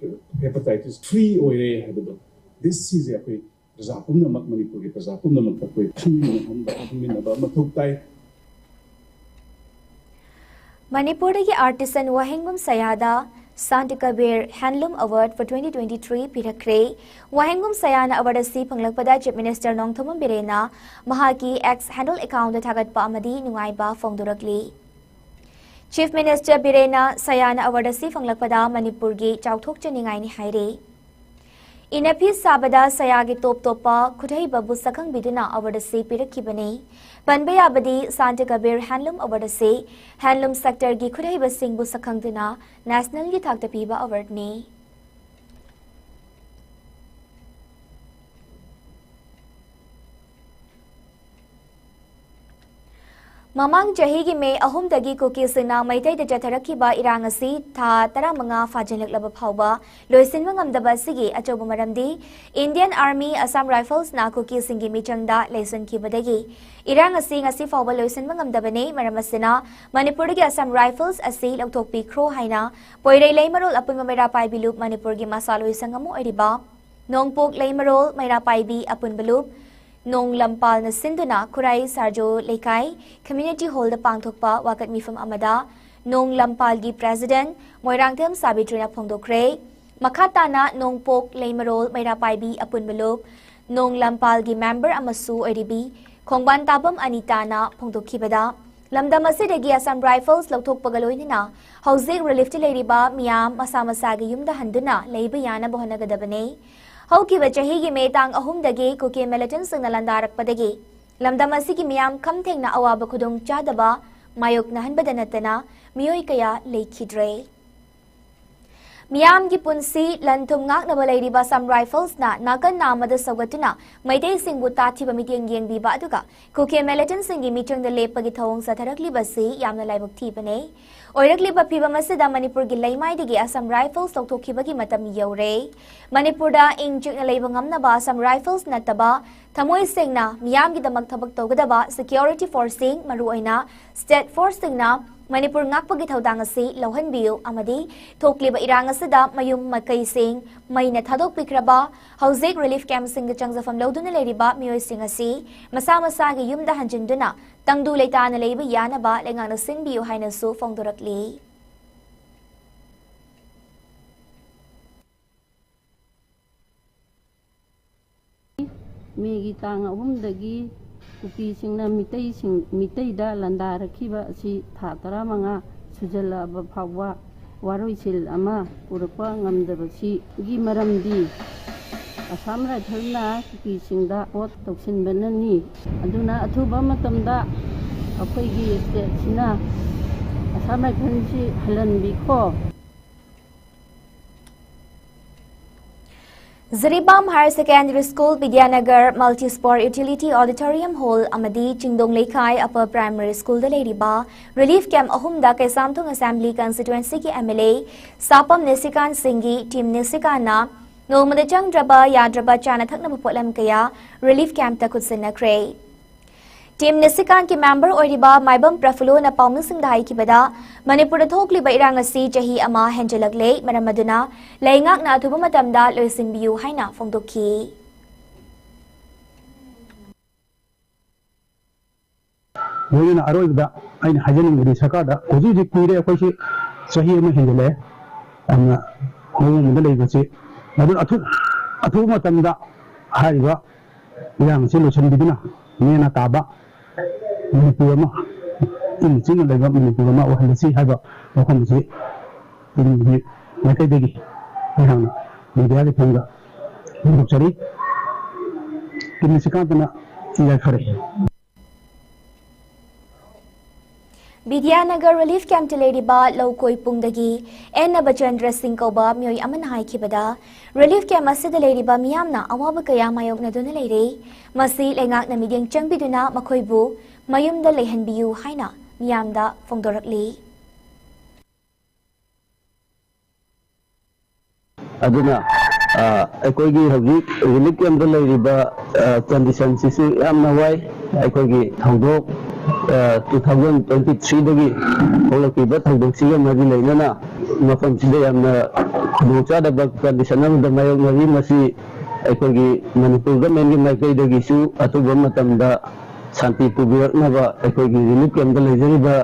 hepatitis free ꯑꯣꯏꯔꯦ ꯍꯥꯏꯕꯗꯣ꯫ This ꯁꯤꯁꯦ ꯑꯩꯈꯣꯏ ꯄ꯭ꯔꯖꯥ ꯄꯨꯝꯅꯃꯛ, ꯃꯅꯤꯄꯨꯔꯒꯤ ꯄ꯭ꯔꯖꯥ ꯄꯨꯝꯅꯃꯛꯇ ꯑꯩꯈꯣꯏ ꯈꯪꯃꯤꯟꯅꯍꯟꯕ ꯈꯪꯃꯤꯟꯅꯕ ꯃꯊꯧ ꯇꯥꯏ꯫ ꯃꯅꯤꯄꯨꯔꯗꯒꯤ artisan Wahengbam ꯁꯌꯥꯗ Santa Kabir Handloom Award for twenty twenty three ꯄꯤꯔꯛꯈ꯭ꯔꯦ꯫ Wahengbam ꯁꯌꯥꯅ award ꯑꯁꯤ ꯐꯪꯂꯛꯄꯗ Chief Minister ꯅꯣꯡꯊꯣꯝꯕꯝ ꯕꯤꯔꯦꯟꯅ ꯃꯍꯥꯛꯀꯤ X handle account ꯊꯥꯒꯠꯄ ꯑꯃꯗꯤ ꯅꯨꯡꯉꯥꯏꯕ ꯐꯣꯡꯗꯣꯔꯛꯂꯤ꯫ Chief Minister ꯕꯤꯔꯦꯟꯅ ꯁꯌꯥꯅ award ꯑꯁꯤ ꯐꯪꯂꯛꯄꯗ ꯃꯅꯤꯄꯨꯔꯒꯤ ꯆꯥꯎꯊꯣꯛꯆꯅꯤꯡꯉꯥꯏꯅꯤ ꯍꯥꯏꯔꯤ꯫ ꯏꯅꯐꯤ ꯁꯥꯕꯗ ꯁꯌꯥꯒꯤ ꯇꯣꯞ ꯇꯣꯞꯄ ꯈꯨꯠꯍꯩꯕꯕꯨ ꯁꯛꯈꯪꯕꯤꯗꯨꯅ award ꯑꯁꯤ ꯄꯤꯔꯛꯈꯤꯕꯅꯤ꯫ ꯄꯟꯕ ꯌꯥꯕꯗꯤ Santa Kabir Handloom Award ꯑꯁꯤ handloom sector ꯒꯤ ꯈꯨꯠꯍꯩꯕꯁꯤꯡꯕꯨ ꯁꯛꯈꯪꯗꯨꯅ national ꯒꯤ ꯊꯥꯛꯇ ꯄꯤꯕ award ꯅꯤ꯫ ꯃꯃꯥꯡ ꯆꯍꯤꯒꯤ ꯃꯦ ꯑꯍꯨꯝꯗꯒꯤ ꯀꯨꯀꯤꯁꯤꯡꯅ ꯃꯩꯇꯩꯗ ꯆꯠꯊꯔꯛꯈꯤꯕ ꯏꯔꯥꯡ ꯑꯁꯤ ꯊꯥ ꯇꯔꯥꯃꯉꯥ ꯐꯥꯖꯤꯜꯂꯛꯂꯕ ꯐꯥꯎꯕ ꯂꯣꯏꯁꯤꯟꯕ ꯉꯝꯗꯕ ꯑꯁꯤꯒꯤ ꯑꯆꯧꯕ ꯃꯔꯝꯗꯤ Indian Army Assam Rifles ꯅ ꯀꯨꯀꯤꯁꯤꯡꯒꯤ ꯃꯤꯆꯪꯗ ꯂꯩꯁꯤꯟꯈꯤꯕꯗꯒꯤ ꯏꯔꯥꯡ ꯑꯁꯤ ꯉꯁꯤ ꯐꯥꯎꯕ ꯂꯣꯏꯁꯤꯟꯕ ꯉꯝꯗꯕꯅꯤ꯫ ꯃꯔꯝ ꯑꯁꯤꯅ ꯃꯅꯤꯄꯨꯔꯗꯒꯤ Assam Rifles ꯑꯁꯤ ꯂꯧꯊꯣꯛꯄꯤꯈ꯭ꯔꯣ ꯍꯥꯏꯅ ꯄꯣꯏꯔꯩ ꯂꯩꯃꯔꯣꯜ ꯑꯄꯨꯟꯕ ꯃꯩꯔꯥ ꯄꯥꯏꯕꯤ ꯂꯨꯞ ꯃꯅꯤꯄꯨꯔꯒꯤ ꯃꯁꯥ ꯂꯣꯏꯁꯪ ꯑꯃ ꯑꯣꯏꯔꯤꯕ ꯅꯣꯡꯄꯣꯛ ꯂꯩꯃꯔꯣꯜ ꯃꯩꯔꯥ ꯄꯥꯏꯕꯤ ꯑꯄꯨꯟꯕ ꯂꯨꯞ ꯅꯣꯡ ꯂꯝꯄꯥꯜꯅ ꯁꯤꯟꯗꯨꯅ ꯈꯨꯔꯥꯏ ꯁꯥꯔꯖꯣ ꯂꯩꯀꯥꯏ community hall ꯗ ꯄꯥꯡꯊꯣꯛꯄ ꯋꯥꯀꯠ ꯃꯤꯐꯝ ꯑꯃꯗ ꯅꯣꯡ ꯂꯝꯄꯥꯜꯒꯤ president ꯃꯣꯏꯔꯥꯡꯊꯦꯝ ꯁꯥꯕꯤꯇ꯭ꯔꯤꯅ ꯐꯣꯡꯗꯣꯛꯈ꯭ꯔꯦ꯫ ꯃꯈꯥ ꯇꯥꯅ ꯅꯣꯡꯄꯣꯛ ꯂꯩꯃꯔꯣꯜ ꯃꯩꯔꯥ ꯄꯥꯏꯕꯤ ꯑꯄꯨꯟꯕ ꯂꯨꯞ ꯅꯣꯡ ꯂꯝꯄꯥꯜꯒꯤ member ꯑꯃꯁꯨ ꯑꯣꯏꯔꯤꯕꯤ ꯈꯣꯡꯕꯥꯟ ꯇꯥꯕꯝ ꯑꯅꯤꯇꯥꯅ ꯐꯣꯡꯗꯣꯛꯈꯤꯕꯗ, ꯂꯝꯗꯝ ꯑꯁꯤꯗꯒꯤ Assam Rifles ꯂꯧꯊꯣꯛꯄꯒ ꯂꯣꯏꯅꯅ ꯍꯧꯖꯤꯛ relief ꯇ ꯂꯩꯔꯤꯕ ꯃꯤꯌꯥꯝ ꯃꯁꯥ ꯃꯁꯥꯒꯤ ꯌꯨꯝꯗ ꯍꯟꯗꯨꯅ ꯂꯩꯕ ꯌꯥꯅꯕ ꯍꯣꯠꯅꯒꯗꯕꯅꯤ꯫ ꯍꯧꯈꯤꯕ ꯆꯍꯤꯒꯤ ꯃꯦ ꯇꯥꯡ ꯑꯍꯨꯝꯗꯒꯤ ꯀꯨꯀꯤ militant ꯁꯤꯡꯅ ꯂꯥꯟꯗꯥꯔꯛꯄꯗꯒꯤ ꯂꯝꯗꯝ ꯑꯁꯤꯒꯤ ꯃꯤꯌꯥꯝ ꯈꯝ ꯊꯦꯡꯅ ꯑꯋꯥꯕ ꯈꯨꯗꯣꯡ ꯆꯥꯗꯕ ꯃꯥꯌꯣꯛꯅꯍꯟꯕꯗ ꯅꯠꯇꯅ ꯃꯤꯑꯣꯏ ꯀꯌꯥ ꯂꯩꯈꯤꯗ꯭ꯔꯦ꯫ ꯃꯤꯌꯥꯝꯒꯤ ꯄꯨꯟꯁꯤ ꯂꯟ ꯊꯨꯝ ꯉꯥꯛꯅꯕ ꯂꯩꯔꯤꯕ Assam Rifles ꯅ ꯅꯥꯀꯟ ꯅꯥꯝꯃꯗ ꯁꯧꯒꯠꯇꯨꯅ ꯃꯩꯇꯩꯁꯤꯡꯕꯨ ꯇꯥꯊꯤꯕ ꯃꯤꯠꯌꯦꯡ ꯌꯦꯡꯕꯤꯕ ꯑꯗꯨꯒ ꯀꯨꯀꯤ militant ꯁꯤꯡꯒꯤ ꯃꯤꯆꯪꯗ ꯂꯦꯞꯄꯒꯤ ꯊꯧꯑꯣꯡ ꯆꯠꯊꯔꯛꯂꯤꯕꯁꯤ ꯌꯥꯝꯅ ꯂꯥꯏꯕꯛ ꯊꯤꯕꯅꯤ꯫ ꯑꯣꯏꯔꯛꯂꯤꯕ ꯐꯤꯚꯝ ꯑꯁꯤꯗ ꯃꯅꯤꯄꯨꯔꯒꯤ ꯂꯩꯃꯥꯏꯗꯒꯤ Assam Rifles ꯂꯧꯊꯣꯛꯈꯤꯕꯒꯤ ꯃꯇꯝ ꯌꯧꯔꯦ꯫ ꯃꯅꯤꯄꯨꯔꯗ ꯏꯪ ꯆꯤꯛꯅ ꯂꯩꯕ ꯉꯝꯅꯕ Assam Rifles ꯅꯠꯇꯕ ꯊꯃꯣꯏ ꯁꯦꯡꯅ ꯃꯤꯌꯥꯝꯒꯤꯗꯃꯛ ꯊꯕꯛ ꯇꯧꯒꯗꯕ security force ꯁꯤꯡ, ꯃꯔꯨꯑꯣꯏꯅ state force ꯁꯤꯡꯅ ꯃꯅꯤꯄꯨꯔ ꯉꯥꯛꯄꯒꯤ ꯊꯧꯗꯥꯡ ꯑꯁꯤ ꯂꯧꯍꯟꯕꯤꯌꯨ ꯑꯃꯗꯤ ꯊꯣꯛꯂꯤꯕ ꯏꯔꯥꯡ ꯑꯁꯤꯗ ꯃꯌꯨꯝ ꯃꯀꯩꯁꯤꯡ ꯃꯩꯅ ꯊꯥꯗꯣꯛꯄꯤꯈ꯭ꯔꯕ, ꯍꯧꯖꯤꯛ relief camp ꯁꯤꯡꯗ ꯆꯪꯖꯐꯝ ꯂꯧꯗꯨꯅ ꯂꯩꯔꯤꯕ ꯃꯤꯑꯣꯏꯁꯤꯡ ꯑꯁꯤ ꯃꯁꯥ ꯃꯁꯥꯒꯤ ꯌꯨꯝꯗ ꯍꯟꯖꯤꯟꯗꯨꯅ ꯇꯪꯗꯨ ꯂꯩꯇꯥꯅ ꯂꯩꯕ ꯌꯥꯅꯕ ꯂꯩꯉꯥꯛꯅ ꯁꯤꯟꯕꯤꯌꯨ ꯍꯥꯏꯅꯁꯨ ꯐꯣꯡꯗꯣꯔꯛꯂꯤ꯫ ꯃꯦꯒꯤ ꯇꯥꯡ ꯑꯍꯨꯝꯗꯒꯤ ꯀꯨꯀꯤꯁꯤꯡꯅ ꯃꯤꯇꯩꯁꯤꯡ, ꯃꯤꯇꯩꯗ ꯂꯥꯟꯗꯥꯔꯛꯈꯤꯕ ꯑꯁꯤ ꯊꯥ ꯇꯔꯥꯃꯉꯥ ꯁꯨꯖꯜꯂꯛꯑꯕ ꯐꯥꯎꯕ ꯋꯥꯔꯣꯏꯁꯤꯜ ꯑꯃ ꯄꯨꯔꯛꯄ ꯉꯝꯗꯕꯁꯤꯒꯤ ꯃꯔꯝꯗꯤ Assam Rifles ꯅ ꯀꯨꯀꯤꯁꯤꯡꯗ ꯄꯣꯠ ꯇꯧꯁꯤꯟꯕꯅꯅꯤ꯫ ꯑꯗꯨꯅ ꯑꯊꯨꯕ ꯃꯇꯝꯗ ꯑꯩꯈꯣꯏꯒꯤ state ꯁꯤꯅ Assam Rifles ꯁꯤ ꯍꯜꯍꯟꯕꯤꯈꯣ꯫ Jiribam Higher Secondary School, ꯕꯤꯗ꯭ꯌꯥꯅꯒꯔ, Multi Sport Utility Auditorium Hall ꯑꯃꯗꯤ ꯆꯤꯡꯗꯣꯡ ꯂꯩꯈꯥꯏ Upper Primary School ꯗ ꯂꯩꯔꯤꯕ relief camp ꯑꯍꯨꯝꯗ ꯀꯩꯁꯥꯝꯊꯣꯡ Assembly Constituency ꯒꯤ MLA ꯁꯥꯄꯝ ꯅꯤꯁꯤꯀꯥꯟ ꯁꯤꯡꯒꯤ team ꯅꯤꯁꯤꯀꯥꯟꯅ ꯅꯣꯡꯃꯗ ꯆꯪꯗ꯭ꯔꯕ ꯌꯥꯗ꯭ꯔꯕ ꯆꯥꯅ ꯊꯛꯅꯕ ꯄꯣꯠꯂꯝ ꯀꯌꯥ relief camp ꯇ ꯈꯨꯠꯁꯤꯟꯅꯈ꯭ꯔꯦ꯫ Team ꯅꯤꯁꯤꯀꯥꯟꯒꯤ member ꯑꯣꯏꯔꯤꯕ ꯃꯥꯏꯕꯝ ꯄ꯭ꯔꯐꯨꯜꯂꯣꯅ ꯄꯥꯎꯃꯤꯁꯤꯡꯗ ꯍꯥꯏꯈꯤꯕꯗ, ꯃꯅꯤꯄꯨꯔꯗ ꯊꯣꯛꯂꯤꯕ ꯏꯔꯥꯡ ꯑꯁꯤ ꯆꯍꯤ ꯑꯃ ꯍꯦꯟꯖꯜꯂꯛꯂꯦ, ꯃꯔꯝ ꯑꯗꯨꯅ ꯂꯩꯉꯥꯛꯅ ꯑꯊꯨꯕ ꯃꯇꯝꯗ ꯂꯣꯏꯁꯤꯟꯕꯤꯌꯨ ꯍꯥꯏꯅ ꯐꯣꯡꯗꯣꯛꯈꯤ꯫ ꯂꯣꯏꯅꯅ ꯑꯔꯣꯏꯕꯗ ꯑꯩꯅ ꯍꯥꯏꯖꯅꯤꯡꯕꯗꯤ ꯁꯔꯀꯥꯔꯗ ꯍꯧꯖꯤꯛ ꯍꯧꯖꯤꯛ ꯀꯨꯏꯔꯦ ꯑꯩꯈꯣꯏꯁꯤ ꯆꯍꯤ ꯑꯃ ꯍꯦꯟꯖꯜꯂꯛꯑꯦ ꯌꯥꯝꯅ ꯃꯑꯣꯡ ꯑꯃꯗ ꯂꯩꯕꯁꯤ꯫ ꯑꯗꯨꯅ ꯑꯊꯨ-, ꯑꯊꯨꯕ ꯃꯇꯝꯗ ꯍꯥꯏꯔꯤꯕ ꯏꯔꯥꯡ ꯑꯁꯤ ꯂꯣꯏꯁꯤꯟꯕꯤꯗꯨꯅ ꯅꯦꯅ ꯇꯥꯕ ꯃꯅꯤꯄꯨꯔ ꯑꯃ, ꯏꯪꯅ ꯆꯤꯛꯅ ꯂꯩꯕ ꯃꯅꯤꯄꯨꯔ ꯑꯃ ꯑꯣꯏꯍꯜꯂꯁꯤ ꯍꯥꯏꯕ ꯋꯥꯐꯝ ꯑꯁꯤ ꯇꯤꯝꯒꯤ ꯃꯥꯏꯀꯩꯗꯒꯤ ꯑꯩꯍꯥꯛꯅ ꯃꯦꯗꯤꯌꯥꯒꯤ ꯊꯣꯡꯗ ꯐꯣꯡꯗꯣꯛꯆꯔꯤ꯫ ꯇꯤꯝ ꯅꯤꯁꯤꯀꯥꯟꯇꯅ ꯌꯥꯏꯐꯔꯦ꯫ ꯕꯤꯗ꯭ꯌꯥꯅꯒꯔ ꯔꯤꯂꯤꯐ ꯀꯦꯝꯞꯇ ꯂꯩꯔꯤꯕ ꯂꯧꯀꯣꯏ ꯄꯨꯡꯗꯒꯤ ꯑꯦꯟ ꯅꯕꯆꯟꯗ꯭ꯔ ꯁꯤꯡ ꯀꯧꯕ ꯃꯤꯑꯣꯏ ꯑꯃꯅ ꯍꯥꯏꯈꯤꯕꯗ, ꯔꯤꯂꯤꯐ ꯀꯦꯝꯞ ꯑꯁꯤꯗ ꯂꯩꯔꯤꯕ ꯃꯤꯌꯥꯝꯅ ꯑꯋꯥꯕ ꯀꯌꯥ ꯃꯥꯌꯣꯛꯅꯗꯨꯅ ꯂꯩꯔꯦ꯫ ꯃꯁꯤ ꯂꯩꯉꯥꯛꯅ ꯃꯤꯠꯌꯦꯡ ꯆꯪꯕꯤꯗꯨꯅ ꯃꯈꯣꯏꯕꯨ ꯃꯌꯨꯝꯗ ꯂꯩꯍꯟꯕꯤꯌꯨ ꯍꯥꯏꯅ ꯃꯤꯌꯥꯝꯗ ꯐꯣꯡꯗꯣꯔꯛꯂꯤ꯫ ꯑꯗꯨꯅ, ꯑ, ꯑꯩꯈꯣꯏꯒꯤ ꯍꯧꯖꯤꯛ ꯔꯤꯂꯤꯐ ꯀꯦꯝꯞꯇ ꯂꯩꯔꯤꯕ, ꯑ, ꯀꯟꯗꯤꯁꯟꯁꯤꯁꯨ ꯌꯥꯝꯅ ꯋꯥꯏ꯫ ꯑꯩꯈꯣꯏꯒꯤ ꯊꯧꯗꯣꯛ, ꯑ, ꯇꯨ ꯊꯥꯎꯖꯟ ꯇ꯭ꯋꯦꯟꯇꯤ ꯊ꯭ꯔꯤꯗꯒꯤ ꯊꯣꯛꯂꯛꯈꯤꯕ ꯊꯧꯗꯣꯛꯁꯤꯒ ꯃꯔꯤ ꯂꯩꯅꯅ ꯃꯐꯝꯁꯤꯗ ꯌꯥꯝꯅ ꯈꯨꯗꯣꯡꯆꯥꯗꯕ ꯀꯟꯗꯤꯁꯟ ꯑꯃꯗ ꯃꯥꯌꯣꯛꯅꯔꯤ꯫ ꯃꯁꯤ ꯑꯩꯈꯣꯏꯒꯤ ꯃꯅꯤꯄꯨꯔ ꯒꯚꯔꯟꯃꯦꯟꯠꯀꯤ ꯃꯥꯏꯀꯩꯗꯒꯤꯁꯨ ꯑꯊꯨꯕ ꯃꯇꯝꯗ ꯁꯥꯟꯇꯤ ꯄꯨꯕꯤꯔꯛꯅꯕ ꯑꯩꯈꯣꯏꯒꯤ ꯔꯤꯂꯤꯐ ꯀꯦꯝꯞꯇ ꯂꯩꯖꯔꯤꯕ,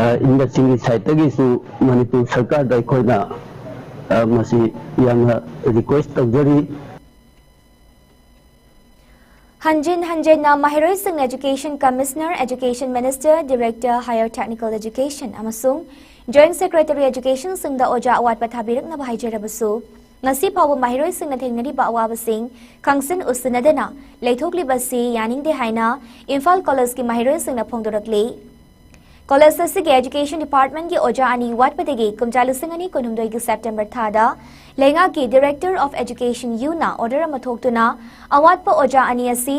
ꯑ, ꯏꯟꯕꯁꯤꯡꯒꯤ ꯁꯥꯏꯠꯇꯒꯤꯁꯨ ꯃꯅꯤꯄꯨꯔ ꯁꯔꯀꯥꯔꯗ ꯑꯩꯈꯣꯏꯅ, ꯑ, ꯃꯁꯤ ꯌꯥꯝꯅ ꯔꯤꯀ꯭ꯋꯦꯁ ꯇꯧꯖꯔꯤ꯫ ꯍꯟꯖꯤꯟ ꯍꯟꯖꯤꯟꯅ ꯃꯍꯩꯔꯣꯏꯁꯤꯡꯅ Education Commissioner, Education Minister, Director, Higher Technical Education ꯑꯃꯁꯨꯡ Joint Secretary Educationꯁꯤꯡꯗ ꯑꯣꯖꯥ ꯑꯋꯥꯠꯄ ꯊꯥꯕꯤꯔꯛꯅꯕ ꯍꯥꯏꯖꯔꯕꯁꯨ, ꯉꯁꯤ ꯐꯥꯎꯕ ꯃꯍꯩꯔꯣꯏꯁꯤꯡꯅ ꯊꯦꯡꯅꯔꯤꯕ ꯑꯋꯥꯕꯁꯤꯡ ꯈꯪꯁꯤꯟ ꯎꯁꯤꯟꯅꯗꯅ ꯂꯩꯊꯣꯛꯂꯤꯕꯁꯤ ꯌꯥꯅꯤꯡꯗꯦ ꯍꯥꯏꯅ ꯏꯝꯐꯥꯜ ꯀꯣꯂꯦꯖꯀꯤ ꯃꯍꯩꯔꯣꯏꯁꯤꯡꯅ ꯐꯣꯡꯗꯣꯔꯛꯂꯤ꯫ ꯀꯣꯂꯦꯖ ꯑꯁꯤꯒꯤ Education Departmentꯀꯤ ꯑꯣꯖꯥ ꯑꯅꯤ ꯋꯥꯠꯄꯗꯒꯤ ꯀꯨꯝꯖꯥ ꯂꯤꯁꯤꯡ ꯑꯅꯤ ꯀꯨꯟꯍꯨꯝꯗꯣꯏꯒꯤ September ꯊꯥꯗ ꯂꯩꯉꯥꯛꯀꯤ Director of Education ꯌꯨꯅ order ꯑꯃ ꯊꯣꯛꯇꯨꯅ ꯑꯋꯥꯠꯄ ꯑꯣꯖꯥ ꯑꯅꯤ ꯑꯁꯤ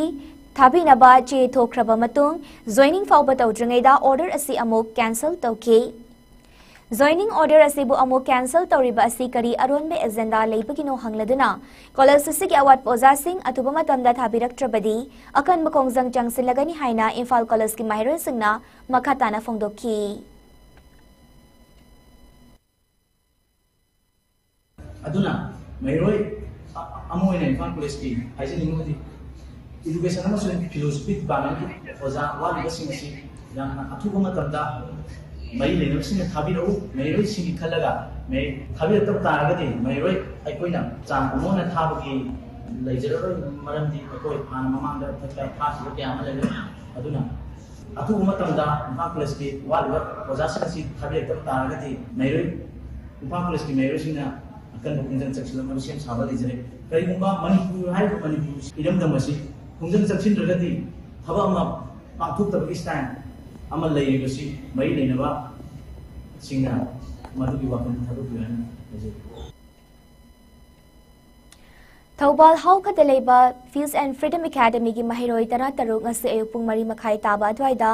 ꯊꯥꯕꯤꯅꯕ ꯆꯦ ꯊꯣꯛꯈ꯭ꯔꯕ ꯃꯇꯨꯡ, joining ꯐꯥꯎꯕ ꯇꯧꯗ꯭ꯔꯤꯉꯩꯗ order ꯑꯁꯤ ꯑꯃꯨꯛ cancel ꯇꯧꯈꯤ꯫ Joining order ꯑꯁꯤꯕꯨ ꯑꯃꯨꯛ cancel ꯇꯧꯔꯤꯕ ꯑꯁꯤ ꯀꯔꯤ ꯑꯔꯣꯟꯕ agenda ꯂꯩꯕꯒꯤꯅꯣ ꯍꯪꯂꯗꯨꯅ, ꯀꯣꯂꯦꯖ ꯑꯁꯤꯒꯤ ꯑꯋꯥꯠꯄ ꯑꯣꯖꯥꯁꯤꯡ ꯑꯊꯨꯕ ꯃꯇꯝꯗ ꯊꯥꯕꯤꯔꯛꯇ꯭ꯔꯕꯗꯤ ꯑꯀꯟꯕ ꯈꯣꯡꯖꯪ ꯆꯪꯁꯤꯜꯂꯒꯅꯤ ꯍꯥꯏꯅ ꯏꯝꯐꯥꯜ ꯀꯣꯂꯦꯖꯀꯤ ꯃꯍꯩꯔꯣꯏꯁꯤꯡꯅ ꯃꯈꯥ ꯇꯥꯅ ꯐꯣꯡꯗꯣꯛꯈꯤ꯫ ꯑꯗꯨꯅ ꯃꯍꯩꯔꯣꯏ ꯑ-, ꯑꯃ ꯑꯣꯏꯅ ꯏꯝꯐꯥꯜ ꯀꯣꯂꯦꯖꯀꯤ ꯍꯥꯏꯖꯅꯤꯡꯕꯗꯤ, Education ꯑꯃꯁꯨꯡ Philosophy Departmentꯀꯤ ꯑꯣꯖꯥ ꯋꯥꯠꯂꯤꯕꯁꯤꯡ ꯑꯁꯤ ꯌꯥꯝꯅ ꯑꯊꯨꯕ ꯃꯇꯝꯗ ꯃꯔꯤ ꯂꯩꯅꯕꯁꯤꯡꯅ ꯊꯥꯕꯤꯔꯛꯎ꯫ ꯃꯍꯩꯔꯣꯏꯁꯤꯡꯒꯤ ꯈꯜꯂꯒ ꯃꯍꯩ-, ꯊꯥꯕꯤꯔꯛꯇꯕ ꯇꯥꯔꯒꯗꯤ ꯃꯍꯩꯔꯣꯏ ꯑꯩꯈꯣꯏꯅ ꯆꯥꯡ ꯑꯃ ꯑꯣꯏꯅ ꯊꯥꯕꯒꯤ ꯂꯩꯖꯔꯔꯣꯏ꯫ ꯃꯔꯝꯗꯤ ꯑꯩꯈꯣꯏ ꯍꯥꯟꯅ ꯃꯃꯥꯡꯗ ꯊꯛꯇ ꯐꯥꯈꯤꯕ ꯀꯌꯥ ꯑꯃ ꯂꯩꯔꯦ꯫ ꯑꯗꯨꯅ ꯑꯊꯨꯕ ꯃꯇꯝꯗ ꯏꯝꯐꯥꯜ ꯀꯣꯂꯦꯖꯀꯤ ꯋꯥꯠꯂꯤꯕ ꯑꯣꯖꯥꯁꯤꯡ ꯑꯁꯤ ꯊꯥꯕꯤꯔꯛꯇꯕ ꯇꯥꯔꯒꯗꯤ ꯃꯍꯩꯔꯣꯏ, ꯏꯝꯐꯥꯜ ꯀꯣꯂꯦꯖꯀꯤ ꯃꯍꯩꯔꯣꯏꯁꯤꯡꯅ ꯑꯀꯟꯕ ꯈꯣꯡꯖꯪ ꯆꯪꯁꯤꯜꯂꯛꯅꯕ ꯁꯦꯝ ꯁꯥꯕ ꯂꯩꯖꯔꯦ꯫ ꯀꯔꯤꯒꯨꯝꯕ ꯃꯅꯤꯄꯨꯔ ꯍꯥꯏꯔꯤꯕ ꯃꯅꯤꯄꯨꯔ ꯏꯔꯝꯗꯝ ꯑꯁꯤ ꯈꯣꯡꯖꯪ ꯆꯪꯁꯤꯟꯗ꯭ꯔꯒꯗꯤ ꯊꯕꯛ ꯑꯃ ꯄꯥꯡꯊꯣꯛꯇꯕꯒꯤ ꯁ꯭ꯇꯥꯏꯜ ꯑꯃ ꯂꯩꯔꯤꯕꯁꯤ ꯃꯔꯤ ꯂꯩꯅꯕꯁꯤꯡꯅ ꯃꯗꯨꯒꯤ ꯋꯥꯈꯜ ꯊꯥꯗꯣꯛꯄꯤꯌꯨ ꯍꯥꯏꯅ ꯍꯥꯏꯖꯔꯤ꯫ ꯊꯧꯕꯥꯜ ꯍꯥꯎꯈꯗ ꯂꯩꯕ Peace and Freedom Academyꯒꯤ ꯃꯍꯩꯔꯣꯏ ꯇꯔꯥ ꯇꯔꯨꯛ ꯉꯁꯤ ꯑꯌꯨꯛ ꯄꯨꯡ ꯃꯔꯤ ꯃꯈꯥꯏ ꯇꯥꯕ ꯑꯗꯨꯋꯥꯏꯗ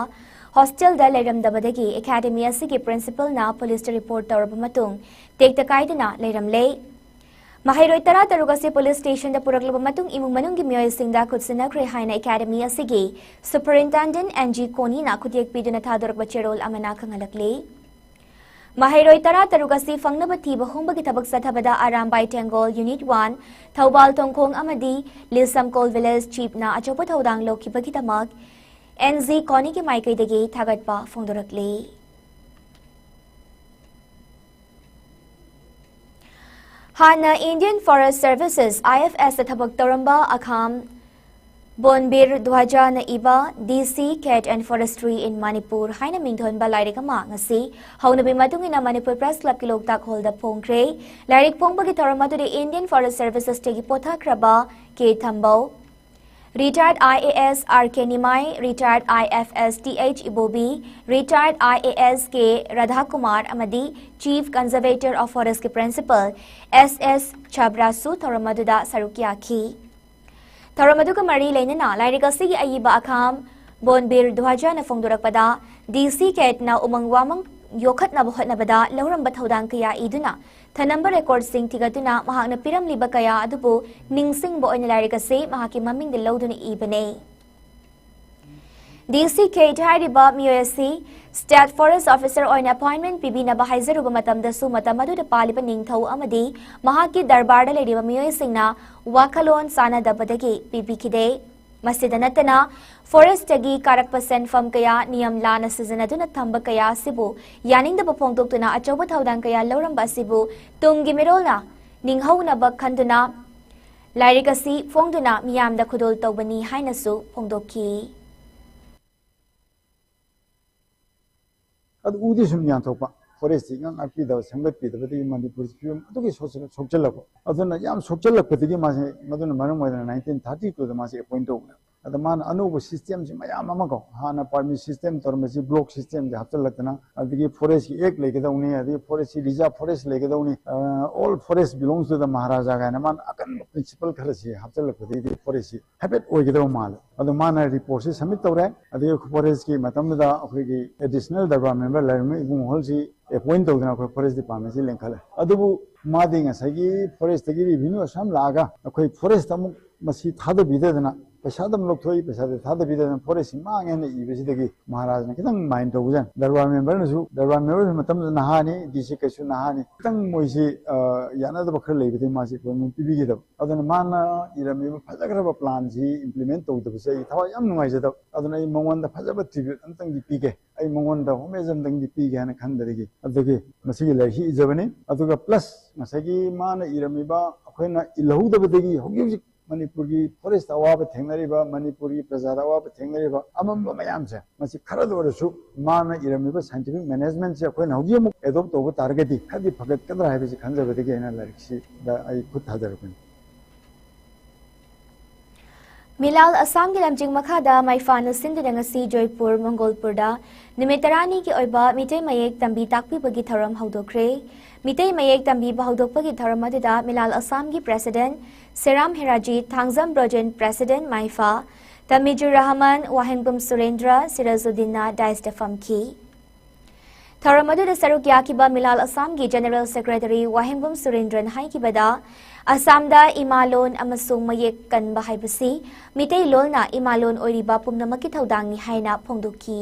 ꯍꯣꯁꯇꯦꯜꯗ ꯂꯩꯔꯝꯗꯕꯗꯒꯤ ꯑꯦꯀꯥꯗꯃꯤ ꯑꯁꯤꯒꯤ ꯄ꯭ꯔꯤꯟꯁꯤꯄꯜꯅ ꯄꯨꯂꯤꯁꯇ ꯔꯤꯄꯣꯔꯠ ꯇꯧꯔꯕ ꯃꯇꯨꯡ ꯇꯦꯛꯇ ꯀꯥꯏꯗꯅ ꯂꯩꯔꯝꯂꯦ꯫ ꯃꯍꯩꯔꯣꯏ ꯇꯔꯥ ꯇꯔꯨꯛ ꯑꯁꯤ ꯄꯨꯂꯤꯁ ꯁ꯭ꯇꯦꯁꯟꯗ ꯄꯨꯔꯛꯂꯕ ꯃꯇꯨꯡ ꯏꯃꯨꯡ ꯃꯅꯨꯡꯒꯤ ꯃꯤꯑꯣꯏꯁꯤꯡꯗ ꯈꯨꯠꯁꯤꯟꯅꯈ꯭ꯔꯦ ꯍꯥꯏꯅ ꯑꯦꯀꯥꯗꯃꯤ ꯑꯁꯤꯒꯤ ꯁꯨꯄꯔꯤꯟꯇꯦꯟꯗꯦꯟꯠ ꯑꯦꯟ ꯖꯤ ꯀꯣꯅꯤꯅ ꯈꯨꯠꯌꯦꯛ ꯄꯤꯗꯨꯅ ꯊꯥꯗꯣꯔꯛꯄ ꯆꯦꯔꯣꯜ ꯑꯃꯅ ꯈꯪꯍꯜꯂꯛꯂꯤ꯫ ꯃꯍꯩꯔꯣꯏ ꯇꯔꯥ ꯇꯔꯨꯛ ꯑꯁꯤ ꯐꯪꯅꯕ ꯊꯤꯕ ꯍꯨꯝꯕꯒꯤ ꯊꯕꯛ ꯆꯠꯊꯕꯗ ꯑꯔꯥꯝꯕꯥꯏ ꯇꯦꯡꯒꯣꯜ ꯌꯨꯅꯤꯠ ꯋꯥꯟ, ꯊꯧꯕꯥꯜ ꯊꯣꯡꯈꯣꯡ ꯑꯃꯗꯤ ꯂꯤꯁꯝꯀꯣꯜ ꯚꯤꯂꯦꯖ ꯆꯤꯐꯅ ꯑꯆꯧꯕ ꯊꯧꯗꯥꯡ ꯂꯧꯈꯤꯕꯒꯤꯗꯃꯛ ꯑꯦꯟ ꯖꯤ ꯀꯣꯅꯤꯒꯤ ꯃꯥꯏꯀꯩꯗꯒꯤ ꯊꯥꯒꯠꯄ ꯐꯣꯡꯗꯣꯔꯛꯂꯤ꯫ ꯍꯥꯟꯅ Indian Forest Services, I F S, ꯊꯕꯛ ꯇꯧꯔꯝꯕ ꯑꯈꯥꯝ ꯕꯣꯟꯕꯤꯔ ꯙ꯭ꯋꯖꯥꯅ ꯏꯕ D C Cat and Forestry in Manipur ꯍꯥꯏꯅ ꯃꯤꯡꯊꯣꯟꯕ ꯂꯥꯏꯔꯤꯛ ꯑꯃ ꯉꯁꯤ ꯍꯧꯅꯕꯤ ꯃꯇꯨꯡ ꯏꯟꯅ ꯃꯅꯤꯄꯨꯔ ꯄ꯭ꯔꯦꯁ ꯀ꯭ꯂꯕꯀꯤ ꯂꯣꯛꯇꯥꯛ ꯍꯣꯜꯗ ꯐꯣꯡꯈ꯭ꯔꯦ꯫ ꯂꯥꯏꯔꯤꯛ ꯐꯣꯡꯕꯒꯤ ꯊꯧꯔꯝ ꯑꯗꯨꯗ Indian Forest Servicesꯇꯒꯤ ꯄꯣꯊꯥꯈ꯭ꯔꯕ K ꯊꯝꯕꯧ, retired I A S R K Nimai, retired I F S T H Ibobi, retired I A S K ꯔꯥꯙꯥꯀꯨꯃꯥꯔ ꯑꯃꯗꯤ Chief Conservator of Forestꯀꯤ Principal S S ꯁꯥꯕ꯭ꯔꯥꯁꯨ ꯊꯧꯔꯝ ꯑꯗꯨꯗ ꯁꯔꯨꯛ ꯌꯥꯈꯤ꯫ ꯊꯧꯔꯝ ꯑꯗꯨꯒ ꯃꯔꯤ ꯂꯩꯅꯅ ꯂꯥꯏꯔꯤꯛ ꯑꯁꯤꯒꯤ ꯑꯏꯕ ꯑꯈꯥꯝ ꯕꯣꯟꯕꯤꯔ ꯙ꯭ꯋꯖꯥꯅ ꯐꯣꯡꯗꯣꯔꯛꯄꯗ, D C Catꯅ ꯎꯃꯪ ꯋꯥꯃꯪ ꯌꯣꯛꯈꯠꯅꯕ ꯍꯣꯠꯅꯕꯗ ꯂꯧꯔꯝꯕ ꯊꯧꯗꯥꯡ ꯀꯌꯥ ꯏꯗꯨꯅ ꯊꯅꯝꯕ ꯔꯦꯀꯣꯔꯗꯁꯤꯡ ꯊꯤꯒꯠꯇꯨꯅ ꯃꯍꯥꯛꯅ ꯄꯤꯔꯝꯂꯤꯕ ꯀꯌꯥ ꯑꯗꯨꯕꯨ ꯅꯤꯡꯁꯤꯡꯕ ꯑꯣꯏꯅ ꯂꯥꯏꯔꯤꯛ ꯑꯁꯤ ꯃꯍꯥꯛꯀꯤ ꯃꯃꯤꯡꯗ ꯂꯧꯗꯨꯅ ꯏꯕꯅꯦ꯫ D C Cat ꯍꯥꯏꯔꯤꯕ ꯃꯤꯑꯣꯏ ꯑꯁꯤ State Forest Officer ꯑꯣꯏꯅ ꯑꯦꯄꯣꯏꯟꯃꯦꯟꯠ ꯄꯤꯕꯤꯅꯕ ꯍꯥꯏꯖꯔꯨꯕ ꯃꯇꯝꯗꯁꯨ ꯃꯇꯝ ꯑꯗꯨꯗ ꯄꯥꯜꯂꯤꯕ ꯅꯤꯡꯊꯧ ꯑꯃꯗꯤ ꯃꯍꯥꯛꯀꯤ ꯗꯔꯕꯥꯔꯗ ꯂꯩꯔꯤꯕ ꯃꯤꯑꯣꯏꯁꯤꯡꯅ ꯋꯥꯈꯜꯂꯣꯟ ꯆꯥꯟꯅꯗꯕꯗꯒꯤ ꯄꯤꯕꯤꯈꯤꯗꯦ꯫ ꯃꯁꯤꯗ ꯅꯠꯇꯅ, ꯐꯣꯔꯦꯁ꯭ꯠꯇꯒꯤ ꯀꯥꯔꯛꯄ ꯁꯦꯟꯐꯝ ꯀꯌꯥ ꯅꯤꯌꯝ ꯂꯥꯟꯅ ꯁꯤꯖꯤꯟꯅꯗꯨꯅ ꯊꯝꯕ ꯀꯌꯥ ꯑꯁꯤꯕꯨ ꯌꯥꯅꯤꯡꯗꯕ ꯐꯣꯡꯗꯣꯛꯇꯨꯅ ꯑꯆꯧꯕ ꯊꯧꯗꯥꯡ ꯀꯌꯥ ꯂꯧꯔꯝꯕ ꯑꯁꯤꯕꯨ ꯇꯨꯡꯒꯤ ꯃꯤꯔꯣꯜꯅ ꯅꯤꯡꯍꯧꯅꯕ ꯈꯟꯗꯨꯅ ꯂꯥꯏꯔꯤꯛ ꯑꯁꯤ ꯐꯣꯡꯗꯨꯅ ꯃꯤꯌꯥꯝꯗ ꯈꯨꯗꯣꯜ ꯇꯧꯕꯅꯤ ꯍꯥꯏꯅꯁꯨ ꯐꯣꯡꯗꯣꯛꯈꯤ꯫ ꯑꯗꯨ ꯎꯗꯤ ꯁꯨꯝ ꯌꯥꯟꯊꯣꯛꯄ, ꯐꯣꯔꯦꯁꯇꯤ ꯉꯥꯛ ꯉꯥꯛꯄꯤꯗꯕ, ꯁꯦꯝꯒꯠꯄꯤꯗꯕꯗꯒꯤ ꯃꯅꯤꯄꯨꯔꯁꯤ ꯐꯤꯕꯝ ꯑꯗꯨꯒꯤ ꯁꯣꯛꯆ- ꯁꯣꯛꯆꯜꯂꯛꯄ꯫ ꯑꯗꯨꯅ ꯌꯥꯝ ꯁꯣꯛꯆꯜꯂꯛꯄꯗꯒꯤ ꯃꯥꯁꯦ, ꯃꯗꯨꯅ ꯃꯔꯝ ꯑꯣꯏꯗꯅ ꯅꯥꯏꯟꯇꯤꯟ ꯊꯥꯔꯇꯤ ꯇꯨꯗ ꯃꯥꯁꯦ ꯑꯦꯄꯣꯏꯟ ꯇꯧꯕꯅꯦ꯫ ꯑꯗ ꯃꯥꯅ ꯑꯅꯧꯕ ꯁꯤꯁꯇꯦꯝꯁꯤ ꯃꯌꯥꯝ ꯑꯃ ꯀꯣ, ꯍꯥꯟꯅ ꯄꯥꯔꯃꯤꯠ ꯁꯤꯁꯇꯦꯝ ꯇꯧꯔꯝꯕꯁꯤ ꯕ꯭ꯂꯣꯛ ꯁꯤꯁꯇꯦꯝꯗ ꯍꯥꯞꯆꯤꯜꯂꯛꯇꯅ, ꯑꯗꯒꯤ ꯐꯣꯔꯦꯁꯀꯤ ꯑꯦꯛ ꯂꯩꯒꯗꯧꯅꯤ, ꯑꯗꯒꯤ ꯐꯣꯔꯦꯁꯁꯤ ꯔꯤꯖꯥꯔꯚ ꯐꯣꯔꯦꯁ ꯂꯩꯒꯗꯧꯅꯤ, all forest belongs to the Maharaja ꯀꯥꯏꯅ ꯃꯥꯅ ꯑꯀꯟꯕ ꯄ꯭ꯔꯤꯟꯁꯤꯄꯜ ꯈꯔꯁꯤ ꯍꯥꯞꯆꯤꯜꯂꯛꯄꯗꯒꯤꯗꯤ ꯐꯣꯔꯦꯁꯁꯤ ꯍꯥꯏꯐꯦꯠ ꯑꯣꯏꯒꯗꯧꯕ ꯃꯥꯜꯂꯦ꯫ ꯑꯗꯣ ꯃꯥꯅ ꯔꯤꯄꯣꯔꯠꯁꯤ ꯁꯕꯃꯤꯠ ꯇꯧꯔꯦ꯫ ꯑꯗꯒꯤ ꯐꯣꯔꯦꯁꯀꯤ ꯃꯇꯝꯗꯨꯗ ꯑꯩꯈꯣꯏꯒꯤ ꯑꯦꯗꯤꯁꯅꯦꯜ ꯗꯔꯕꯥꯔ ꯃꯦꯝꯕꯔ ꯂꯥꯏꯔꯦꯝꯕꯝ ꯏꯕꯨꯡꯉꯣ ꯍꯣꯜꯁꯤ ꯑꯦꯄꯣꯏꯟ ꯇꯧꯗꯅ ꯑꯩꯈꯣꯏ ꯐꯣꯔꯦꯁ ꯗꯤꯄꯥꯔꯠꯃꯦꯟꯁꯤ ꯂꯤꯡꯈꯠꯂꯦ꯫ ꯑꯗꯨꯕꯨ ꯃꯥꯗꯤ ꯉꯁꯥꯏꯒꯤ ꯐꯣꯔꯦꯁꯇꯒꯤ ꯔꯤꯚꯤꯅ꯭ꯌꯨ ꯑꯁꯨꯝ ꯂꯥꯛꯑꯒ ꯑꯩꯈꯣꯏ ꯐꯣꯔꯦꯁꯇ ꯑꯃꯨꯛ ꯃꯁꯤ ꯊꯥꯗꯕꯤꯗꯗꯅ, ꯄꯩꯁꯥꯗ ꯑꯃꯨꯛ ꯂꯧꯊꯣꯛꯏ, ꯄꯩꯁꯥꯗ ꯊꯥꯗꯕꯤꯗꯗꯅ ꯐꯣꯔꯦꯁꯁꯤ ꯃꯥꯡꯉꯦ ꯍꯥꯏꯅ ꯏꯕꯁꯤꯗꯒꯤ ꯃꯍꯥꯔꯥꯖꯅ ꯈꯤꯇꯪ ꯃꯥꯏꯟ ꯇꯧꯕꯖꯥꯠꯅꯤ꯫ ꯗꯔꯕꯥꯔ ꯃꯦꯝꯕꯔꯅꯁꯨ, ꯗꯔꯕꯥꯔ ꯃꯦꯝꯕꯔ ꯃꯇꯝꯗꯨꯗ ꯅꯍꯥꯅꯤ, ꯗꯤ ꯁꯤ ꯀꯩꯁꯨ ꯅꯍꯥꯅꯤ, ꯈꯤꯇꯪ ꯃꯣꯏꯁꯤ ꯑ, ꯌꯥꯅꯗꯕ ꯈꯔ ꯂꯩꯕꯗꯒꯤ ꯃꯥꯁꯤ ꯑꯦꯄꯣꯏꯟꯃꯦꯟ ꯄꯤꯕꯤꯒꯗꯕ꯫ ꯑꯗꯨꯅ ꯃꯥꯅ ꯏꯔꯝꯃꯤꯕ ꯐꯖꯈ꯭ꯔꯕ ꯄ꯭ꯂꯥꯟꯁꯤ ꯏꯝꯄ꯭ꯂꯤꯃꯦꯟ ꯇꯧꯗꯕꯁꯦ ꯑꯩ ꯊꯋꯥꯏ ꯌꯥꯝ ꯅꯨꯡꯉꯥꯏꯖꯗꯕ꯫ ꯑꯗꯨꯅ ꯑꯩ ꯃꯉꯣꯟꯗ ꯐꯖꯕ ꯇ꯭ꯔꯤꯕ꯭ꯌꯨꯠ ꯑꯝꯇꯪꯗꯤ ꯄꯤꯒꯦ, ꯑꯩ ꯃꯉꯣꯟꯗ ꯍꯣꯃꯦꯖ ꯑꯝꯇꯪꯗꯤ ꯄꯤꯒꯦ ꯍꯥꯏꯅ ꯈꯟꯕꯗꯒꯤ ꯑꯗꯨꯗꯒꯤ ꯃꯁꯤꯒꯤ ꯂꯥꯏꯔꯤꯛꯁꯤ ꯏꯖꯕꯅꯤ꯫ ꯑꯗꯨꯒ ꯄ꯭ꯂꯁ ꯉꯁꯥꯏꯒꯤ ꯃꯥꯅ ꯏꯔꯝꯃꯤꯕ ꯑꯩꯈꯣꯏꯅ ꯏꯜꯍꯧꯗꯕꯗꯒꯤ ꯍꯧꯖꯤꯛ ꯍꯧꯖꯤꯛ ꯃꯅꯤꯄꯨꯔꯒꯤ ꯐꯣꯔꯦꯁꯇ ꯑꯋꯥꯕ ꯊꯦꯡꯅꯔꯤꯕ, ꯃꯅꯤꯄꯨꯔꯒꯤ ꯄ꯭ꯔꯖꯥꯗ ꯑꯋꯥꯕ ꯊꯦꯡꯅꯔꯤꯕ ꯑꯃꯝꯕ ꯃꯌꯥꯝꯁꯦ, ꯃꯁꯤ ꯈꯔꯗ ꯑꯣꯏꯔꯁꯨ ꯃꯥꯅ ꯏꯔꯝꯃꯤꯕ ꯁꯥꯏꯟꯇꯤꯐꯤꯛ ꯃꯦꯅꯦꯖꯃꯦꯟꯠꯁꯦ ꯑꯩꯈꯣꯏꯅ ꯍꯧꯖꯤꯛ ꯑꯃꯨꯛ ꯑꯦꯗꯣꯞ ꯇꯧꯕ ꯇꯥꯔꯒꯗꯤ ꯈꯔꯗꯤ ꯐꯒꯠꯀꯗ꯭ꯔꯥ ꯍꯥꯏꯕꯁꯤ ꯈꯟꯖꯕꯗꯒꯤ ꯑꯩꯅ ꯂꯥꯏꯔꯤꯛꯁꯤꯗ ꯑꯩ ꯈꯨꯠ ꯊꯥꯖꯔꯛꯄꯅꯤ꯫ ꯃꯤꯂꯥꯜ ꯑꯁꯥꯝꯒꯤ ꯂꯝꯖꯤꯡ ꯃꯈꯥꯗ ꯃꯥꯏꯐꯥꯅ ꯁꯤꯟꯗꯨꯅ ꯉꯁꯤ ꯖꯣꯏꯄꯨꯔ ꯃꯪꯒꯣꯜꯄꯨꯔꯗ ꯅꯨꯃꯤꯠ ꯇꯔꯥꯅꯤꯒꯤ ꯑꯣꯏꯕ ꯃꯤꯇꯩ ꯃꯌꯦꯛ ꯇꯝꯕꯤ ꯇꯥꯛꯄꯤꯕꯒꯤ ꯊꯧꯔꯝ ꯍꯧꯗꯣꯛꯈ꯭ꯔꯦ꯫ ꯃꯤꯇꯩ ꯃꯌꯦꯛ ꯇꯝꯕꯤꯕ ꯍꯧꯗꯣꯛꯄꯒꯤ ꯊꯧꯔꯝ ꯑꯗꯨꯗ ꯃꯤꯂꯥꯜ ꯑꯁꯥꯝꯒꯤ ꯄ꯭ꯔꯦꯁꯤꯗꯦꯟꯠ ꯁꯦꯔꯥꯝ ꯍꯦꯔꯥꯖꯤꯠ, ꯊꯥꯡꯖꯝ ꯕ꯭ꯔꯣꯖꯦꯟ ꯄ꯭ꯔꯦꯁꯤꯗꯦꯟꯠ ꯃꯥꯏꯐꯥ, ꯇꯃꯤꯖꯨꯔ ꯔꯍꯃꯟ, ꯋꯥꯍꯦꯡꯕꯝ ꯁꯨꯔꯦꯟꯗ꯭ꯔ, ꯁꯤꯔꯥꯖꯨꯗꯤꯟꯅ ꯗꯥꯏꯁꯇ ꯐꯝꯈꯤ꯫ ꯊꯧꯔꯝ ꯑꯗꯨꯗ ꯁꯔꯨꯛ ꯌꯥꯈꯤꯕ ꯃꯤꯂꯥꯜ ꯑꯁꯥꯝꯒꯤ ꯖꯦꯅꯔꯦꯜ ꯁꯦꯀ꯭ꯔꯦꯇꯔꯤ ꯋꯥꯍꯦꯡꯕꯝ ꯁꯨꯔꯦꯟꯗ꯭ꯔꯟ ꯍꯥꯏꯈꯤꯕꯗ, ꯑꯁꯥꯝꯗ ꯏꯃꯥ ꯂꯣꯟ ꯑꯃꯁꯨꯡ ꯃꯌꯦꯛ ꯀꯟꯕ ꯍꯥꯏꯕꯁꯤ ꯃꯤꯇꯩꯂꯣꯟꯅ ꯏꯃꯥ ꯂꯣꯟ ꯑꯣꯏꯔꯤꯕ ꯄꯨꯝꯅꯃꯛꯀꯤ ꯊꯧꯗꯥꯡꯅꯤ ꯍꯥꯏꯅ ꯐꯣꯡꯗꯣꯛꯈꯤ꯫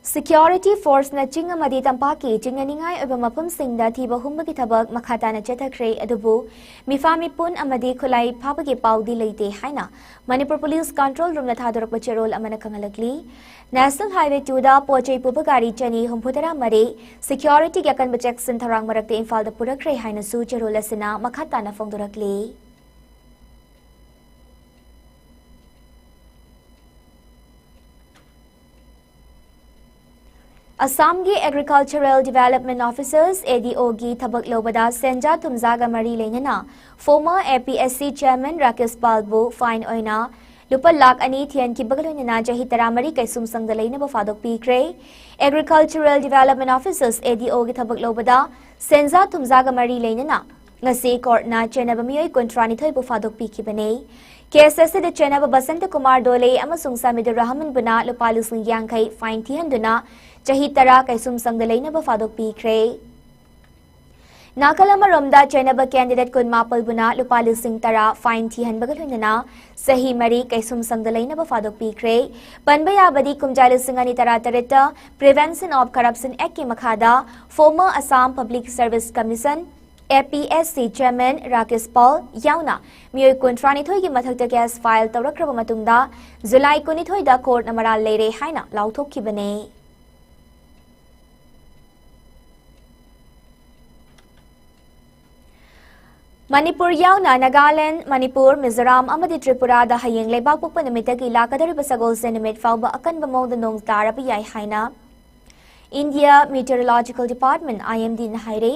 Security forceꯅ ꯆꯤꯡ ꯑꯃꯗꯤ ꯇꯝꯄꯥꯛꯀꯤ ꯆꯤꯡꯅꯅꯤꯡꯉꯥꯏ ꯑꯣꯏꯕ ꯃꯐꯝꯁꯤꯡꯗ ꯊꯤꯕ ꯍꯨꯝꯕꯒꯤ ꯊꯕꯛ ꯃꯈꯥ ꯇꯥꯅ ꯆꯠꯊꯈ꯭ꯔꯦ, ꯑꯗꯨꯕꯨ ꯃꯤꯐꯥ ꯃꯤꯄꯨꯟ ꯑꯃꯗꯤ ꯈꯨꯠꯂꯥꯏ ꯐꯥꯕꯒꯤ ꯄꯥꯎꯗꯤ ꯂꯩꯇꯦ ꯍꯥꯏꯅ ꯃꯅꯤꯄꯨꯔ ꯄꯨꯂꯤꯁ ꯀꯟꯇ꯭ꯔꯣꯜ ꯔꯨꯝꯅ ꯊꯥꯗꯣꯔꯛꯄ ꯆꯦꯔꯣꯜ ꯑꯃꯅ ꯈꯪꯍꯜꯂꯛꯂꯤ꯫ National Highway two ꯗ ꯄꯣꯠ ꯆꯩ ꯄꯨꯕ ꯒꯥꯔꯤ ꯆꯅꯤ ꯍꯨꯝꯐꯨ ꯇꯔꯥ ꯃꯔꯤ securityꯒꯤ ꯑꯀꯟꯕ ꯆꯦꯛꯁꯤꯟ ꯊꯧꯔꯥꯡ ꯃꯔꯛꯇ ꯏꯝꯐꯥꯜꯗ ꯄꯨꯔꯛꯈ꯭ꯔꯦ ꯍꯥꯏꯅꯁꯨ ꯆꯦꯔꯣꯜ ꯑꯁꯤꯅ ꯃꯈꯥ ꯇꯥꯅ ꯐꯣꯡꯗꯣꯔꯛꯂꯤ꯫ ꯑꯁꯥꯝꯒꯤ Agricultural Development Officers, ADOꯒꯤ ꯊꯕꯛ ꯂꯧꯕꯗ ꯁꯦꯟꯖꯥ ꯊꯨꯝꯖꯥꯒ ꯃꯔꯤ ꯂꯩꯅꯅ former APSC chairman Rakesh ꯄꯥꯜꯕꯨ fine ꯑꯣꯏꯅ ꯂꯨꯄꯥ ꯂꯥꯈ ꯑꯅꯤ ꯊꯤꯍꯟꯈꯤꯕꯒ ꯂꯣꯏꯅꯅ ꯆꯍꯤ ꯇꯔꯥꯃꯔꯤ ꯀꯩꯁꯨꯝꯁꯪꯗ ꯂꯩꯅꯕ ꯐꯥꯗꯣꯛꯄꯤꯈ꯭ꯔꯦ꯫ Agricultural Development Officers, ADOꯒꯤ ꯊꯕꯛ ꯂꯧꯕꯗ ꯁꯦꯟꯖꯥ ꯊꯨꯝꯖꯥꯒ ꯃꯔꯤ ꯂꯩꯅꯅ ꯉꯁꯤ ꯀꯣꯔꯠꯅ ꯆꯦꯟꯅꯕ ꯃꯤꯑꯣꯏ ꯀꯨꯟꯊ꯭ꯔꯥ ꯅꯤꯊꯣꯏꯕꯨ ꯐꯥꯗꯣꯛꯄꯤꯈꯤꯕꯅꯤ꯫ ꯀꯦꯁ ꯑꯁꯤꯗ ꯆꯦꯟꯅꯕ ꯕꯁꯟꯇ ꯀꯨꯃꯥꯔ ꯗꯣꯂꯦ ꯑꯃꯁꯨꯡ ꯁꯃꯤꯗꯨꯔ ꯔꯍꯃꯟꯕꯨꯅ ꯂꯨꯄꯥ ꯂꯤꯁꯤꯡ ꯌꯥꯡꯈꯩ fine ꯊꯤꯍꯟꯗꯨꯅ ꯆꯍꯤ ꯇꯔꯥ ꯀꯩꯁꯨꯝꯁꯪꯗ ꯂꯩꯅꯕ ꯐꯥꯗꯣꯛꯄꯤꯈ꯭ꯔꯦ꯫ ꯅꯥꯀꯜ ꯑꯃꯔꯣꯝꯗ ꯆꯦꯟꯅꯕ candidate ꯀꯨꯟꯃꯥꯄꯜꯕꯨꯅ ꯂꯨꯄꯥ ꯂꯤꯁꯤꯡ ꯇꯔꯥ fine ꯊꯤꯍꯟꯕꯒ ꯂꯣꯏꯅꯅ ꯆꯍꯤ ꯃꯔꯤ ꯀꯩꯁꯨꯝꯁꯪꯗ ꯂꯩꯅꯕ ꯐꯥꯗꯣꯛꯄꯤꯈ꯭ꯔꯦ꯫ ꯄꯟꯕ ꯌꯥꯕꯗꯤ ꯀꯨꯝꯖꯥ ꯂꯤꯁꯤꯡ ꯑꯅꯤ ꯇꯔꯥꯇꯔꯦꯠꯇ Prevention of Corruption Actꯀꯤ ꯃꯈꯥꯗ former Assam Public Service Commission, APSC chairman Rakesh ꯄꯥꯜ ꯌꯥꯎꯅ ꯃꯤꯑꯣꯏ ꯀꯨꯟꯊ꯭ꯔꯥ ꯅꯤꯊꯣꯏꯒꯤ ꯃꯊꯛꯇ case file ꯇꯧꯔꯛꯈ꯭ꯔꯕ ꯃꯇꯨꯡꯗ ꯖꯨꯂꯥꯏ ꯀꯨꯟꯅꯤꯊꯣꯏꯗ ꯀꯣꯔꯠꯅ ꯃꯔꯥꯜ ꯂꯩꯔꯦ ꯍꯥꯏꯅ ꯂꯥꯎꯊꯣꯛꯈꯤꯕꯅꯤ꯫ ꯃꯅꯤꯄꯨꯔ ꯌꯥꯎꯅ ꯅꯥꯒꯥꯂꯦꯟꯗ, ꯃꯅꯤꯄꯨꯔ, ꯃꯤꯖꯣꯔꯥꯝ ꯑꯃꯗꯤ ꯇ꯭ꯔꯤꯄꯨꯔꯥꯗ ꯍꯌꯦꯡ ꯂꯩꯕꯥꯛꯄꯣꯛꯄ ꯅꯨꯃꯤꯠꯇꯒꯤ ꯂꯥꯛꯀꯗꯧꯔꯤꯕ ꯁꯒꯣꯜꯁꯦꯟ ꯅꯨꯃꯤꯠ ꯐꯥꯎꯕ ꯑꯀꯟꯕ ꯃꯑꯣꯡꯗ ꯅꯣꯡ ꯇꯥꯔꯕ ꯌꯥꯏ ꯍꯥꯏꯅ India Meteorological Department, IMDꯅ ꯍꯥꯏꯔꯤ꯫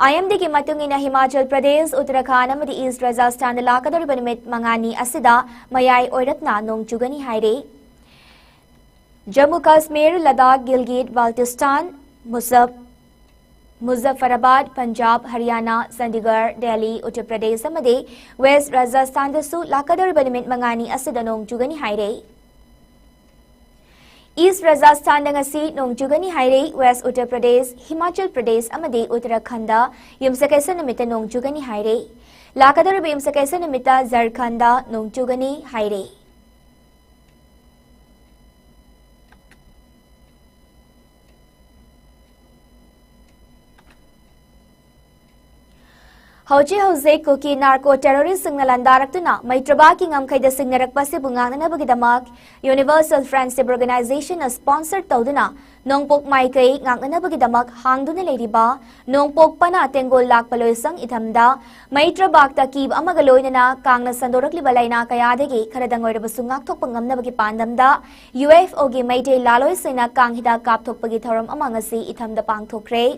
IMDꯒꯤ ꯃꯇꯨꯡ ꯏꯟꯅ ꯍꯤꯃꯥꯆꯜ ꯄ꯭ꯔꯗꯦꯁ, ꯎꯠꯇꯔꯥꯈꯥꯟꯗ ꯑꯃꯗꯤ ꯏꯁ꯭ꯠ ꯔꯥꯖꯁꯊꯥꯟꯗ ꯂꯥꯛꯀꯗꯧꯔꯤꯕ ꯅꯨꯃꯤꯠ ꯃꯉꯥꯅꯤ ꯑꯁꯤꯗ ꯃꯌꯥꯏ ꯑꯣꯏꯔꯞꯅ ꯅꯣꯡ ꯆꯨꯒꯅꯤ ꯍꯥꯏꯔꯤ꯫ ꯖꯝꯃꯨ ꯀꯥꯁꯃꯤꯔ, ꯂꯗꯥꯈ, ꯒꯤꯜꯒꯤꯠ ꯕꯥꯜꯇꯤꯁꯇꯥꯟ, ꯃꯨꯖꯞ-, ꯃꯨꯖꯐꯔꯥꯕꯥꯗ, ꯄꯟꯖꯥꯕ, ꯍꯔꯤꯌꯥꯅꯥ, ꯆꯟꯗꯤꯒꯔ, ꯗꯦꯜꯂꯤ, ꯎꯠꯇꯔ ꯄ꯭ꯔꯗꯦꯁ ꯑꯃꯗꯤ ꯋꯦꯁ꯭ꯠ ꯔꯥꯖꯁꯊꯥꯟꯗꯁꯨ ꯂꯥꯛꯀꯗꯧꯔꯤꯕ ꯅꯨꯃꯤꯠ ꯃꯉꯥꯅꯤ ꯑꯁꯤꯗ ꯅꯣꯡ ꯆꯨꯒꯅꯤ ꯍꯥꯏꯔꯤ꯫ ꯏꯁ꯭ꯠ ꯔꯥꯖꯁꯊꯥꯟꯗ ꯉꯁꯤ ꯅꯣꯡ ꯆꯨꯒꯅꯤ ꯍꯥꯏꯔꯤ꯫ ꯋꯦꯁ꯭ꯠ ꯎꯠꯇꯔ ꯄ꯭ꯔꯗꯦꯁ, ꯍꯤꯃꯥꯆꯜ ꯄ꯭ꯔꯗꯦꯁ ꯑꯃꯗꯤ ꯎꯠꯇꯔꯥꯈꯟꯗ ꯌꯨꯝꯁꯀꯩꯁ ꯅꯨꯃꯤꯠꯇ ꯅꯣꯡ ꯆꯨꯒꯅꯤ ꯍꯥꯏꯔꯤ꯫ ꯂꯥꯛꯀꯗꯧꯔꯤꯕ ꯌꯨꯝꯁꯀꯩꯁ ꯅꯨꯃꯤꯠꯇ ꯖꯔꯈꯟꯗ ꯅꯣꯡ ꯆꯨꯒꯅꯤ ꯍꯥꯏꯔꯤ꯫ ꯍꯧꯖꯤꯛ ꯍꯧꯖꯤꯛ ꯀꯨꯀꯤ ꯅꯥꯔꯀꯣ ꯇꯦꯔꯣꯔꯤꯁꯁꯤꯡꯅ ꯂꯥꯟꯗꯥꯔꯛꯇꯨꯅ ꯃꯩꯇ꯭ꯔꯕꯥꯛꯀꯤ ꯉꯝꯈꯩꯗ ꯁꯤꯡꯅꯔꯛꯄ ꯑꯁꯤꯕꯨ ꯉꯥꯛꯅꯅꯕꯒꯤꯗꯃꯛ Universal Friendship Organization ꯅ sponsor ꯇꯧꯗꯨꯅ ꯅꯣꯡꯄꯣꯛ ꯃꯥꯏꯀꯩ ꯉꯥꯛꯅꯅꯕꯒꯤꯗꯃꯛ ꯍꯥꯡꯗꯨꯅ ꯂꯩꯔꯤꯕ ꯅꯣꯡꯄꯣꯛ ꯄꯅꯥ ꯇꯦꯡꯒꯣꯜ ꯂꯥꯛꯄ ꯂꯣꯏꯁꯪ ꯏꯊꯝꯗ ꯃꯩꯇ꯭ꯔꯕꯥꯛꯇ ꯀꯤꯕ ꯑꯃꯒ ꯂꯣꯏꯅꯅ ꯀꯥꯡꯅ ꯁꯟꯗꯣꯔꯛꯂꯤꯕ ꯂꯥꯏꯅꯥ ꯀꯌꯥꯗꯒꯤ ꯈꯔꯗꯪ ꯑꯣꯏꯔꯕꯁꯨ ꯉꯥꯛꯊꯣꯛꯄ ꯉꯝꯅꯕꯒꯤ ꯄꯥꯟꯗꯝꯗ U F O ꯒꯤ ꯃꯩꯇꯩ ꯂꯥꯂꯣꯏꯁꯤꯡꯅ ꯀꯥꯡ ꯍꯤꯗꯥꯛ ꯀꯥꯞꯊꯣꯛꯄꯒꯤ ꯊꯧꯔꯝ ꯑꯃ ꯉꯁꯤ ꯏꯊꯝꯗ ꯄꯥꯡꯊꯣꯛꯈ꯭ꯔꯦ꯫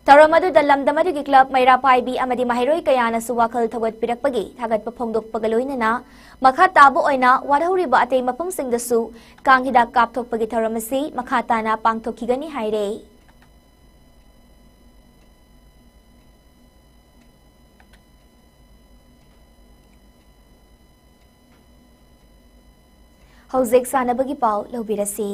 ꯊꯧꯔꯝ ꯑꯗꯨꯗ ꯂꯝꯗꯝ ꯑꯗꯨꯒꯤ club ꯃꯩꯔꯥ ꯄꯥꯏꯕꯤ ꯑꯃꯗꯤ ꯃꯍꯩꯔꯣꯏ ꯀꯌꯥꯅꯁꯨ ꯋꯥꯈꯜ ꯊꯧꯒꯠꯄꯤꯔꯛꯄꯒꯤ ꯊꯥꯒꯠꯄ ꯐꯣꯡꯗꯣꯛꯄꯒ ꯂꯣꯏꯅꯅ ꯃꯈꯥ ꯇꯥꯕ ꯑꯣꯏꯅ ꯋꯥꯠꯍꯧꯔꯤꯕ ꯑꯇꯩ ꯃꯐꯝꯁꯤꯡꯗꯁꯨ ꯀꯥꯡ ꯍꯤꯗꯥꯛ ꯀꯥꯞꯊꯣꯛꯄꯒꯤ ꯊꯧꯔꯝ ꯑꯁꯤ ꯃꯈꯥ ꯇꯥꯅ ꯄꯥꯡꯊꯣꯛꯈꯤꯒꯅꯤ ꯍꯥꯏꯔꯦ꯫ ꯍꯧꯖꯤꯛ ꯁꯥꯟꯅꯕꯒꯤ ꯄꯥꯎ ꯂꯧꯕꯤꯔꯁꯤ꯫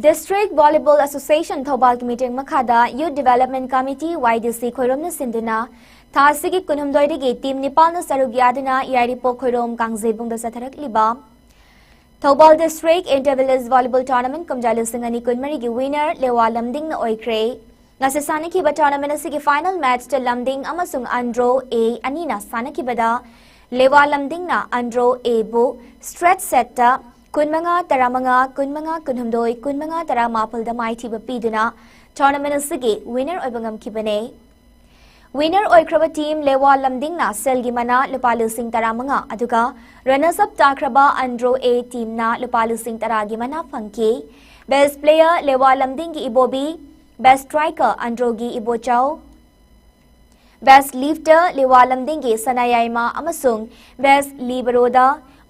District Volleyball Association ꯊꯧꯕꯥꯜꯒꯤ ꯃꯤꯠꯌꯦꯡ ꯃꯈꯥꯗ Youth Development Committee, Y D C, ꯈꯣꯏꯔꯣꯝꯅ ꯁꯤꯟꯗꯨꯅ ꯊꯥ ꯑꯁꯤꯒꯤ ꯀꯨꯟꯍꯨꯝꯗꯣꯏꯗꯒꯤ team ꯅꯤꯄꯥꯜꯅ ꯁꯔꯨꯛ ꯌꯥꯗꯨꯅ ꯌꯥꯏꯔꯤꯄꯣꯛ Khoirom ꯀꯥꯡꯖꯩꯕꯨꯡꯗ ꯆꯠꯊꯔꯛꯂꯤꯕ Thoubal District Inter Village Volleyball Tournament ꯀꯨꯝꯖꯥ ꯂꯤꯁꯤꯡ ꯑꯅꯤ ꯀꯨꯟꯃꯔꯤꯒꯤ winner ꯂꯦꯋꯥ ꯂꯝꯗꯤꯡꯅ ꯑꯣꯏꯈ꯭ꯔꯦ꯫ ꯉꯁꯤ ꯁꯥꯟꯅꯈꯤꯕ tournament ꯑꯁꯤꯒꯤ final matchꯇ ꯂꯝꯗꯤꯡ ꯑꯃꯁꯨꯡ ꯑꯟꯗ꯭ꯔꯣ A ꯑꯅꯤꯅ ꯁꯥꯟꯅꯈꯤꯕꯗ ꯂꯦꯋꯥ ꯂꯝꯗꯤꯡꯅ ꯑꯟꯗ꯭ꯔꯣ A ꯕꯨ straight setꯇ ꯀꯨꯟꯃꯉꯥ ꯇꯔꯥꯃꯉꯥ, ꯀꯨꯟꯃꯉꯥ ꯀꯨꯟꯍꯨꯝꯗꯣꯏ, ꯀꯨꯟꯃꯉꯥ ꯇꯔꯥꯃꯥꯄꯜꯗ ꯃꯥꯏꯊꯤꯕ ꯄꯤꯗꯨꯅ tournament ꯑꯁꯤꯒꯤ winner ꯑꯣꯏꯕ ꯉꯝꯈꯤꯕꯅꯦ꯫ Winner ꯑꯣꯏꯈ꯭ꯔꯕ team ꯂꯦꯋꯥ ꯂꯝꯗꯤꯡꯅ ꯁꯦꯜꯒꯤ ꯃꯅꯥ ꯂꯨꯄꯥ ꯂꯤꯁꯤꯡ ꯇꯔꯥꯃꯉꯥ ꯑꯗꯨꯒ runners up ꯇꯥꯈ꯭ꯔꯕ ꯑꯟꯗ꯭ꯔꯣ A teamꯅ ꯂꯨꯄꯥ ꯂꯤꯁꯤꯡ ꯇꯔꯥꯒꯤ ꯃꯅꯥ ꯐꯪꯈꯤ꯫ Best player ꯂꯦꯋꯥ ꯂꯝꯗꯤꯡꯒꯤ ꯏꯕꯣꯕꯤ, best striker ꯑꯟꯗ꯭ꯔꯣꯒꯤ ꯏꯕꯣꯆꯥꯎ, best lifter ꯂꯦꯋꯥ ꯂꯝꯗꯤꯡꯒꯤ ꯁꯅꯥꯌꯥꯏꯃ ꯑꯃꯁꯨꯡ best liberoꯗ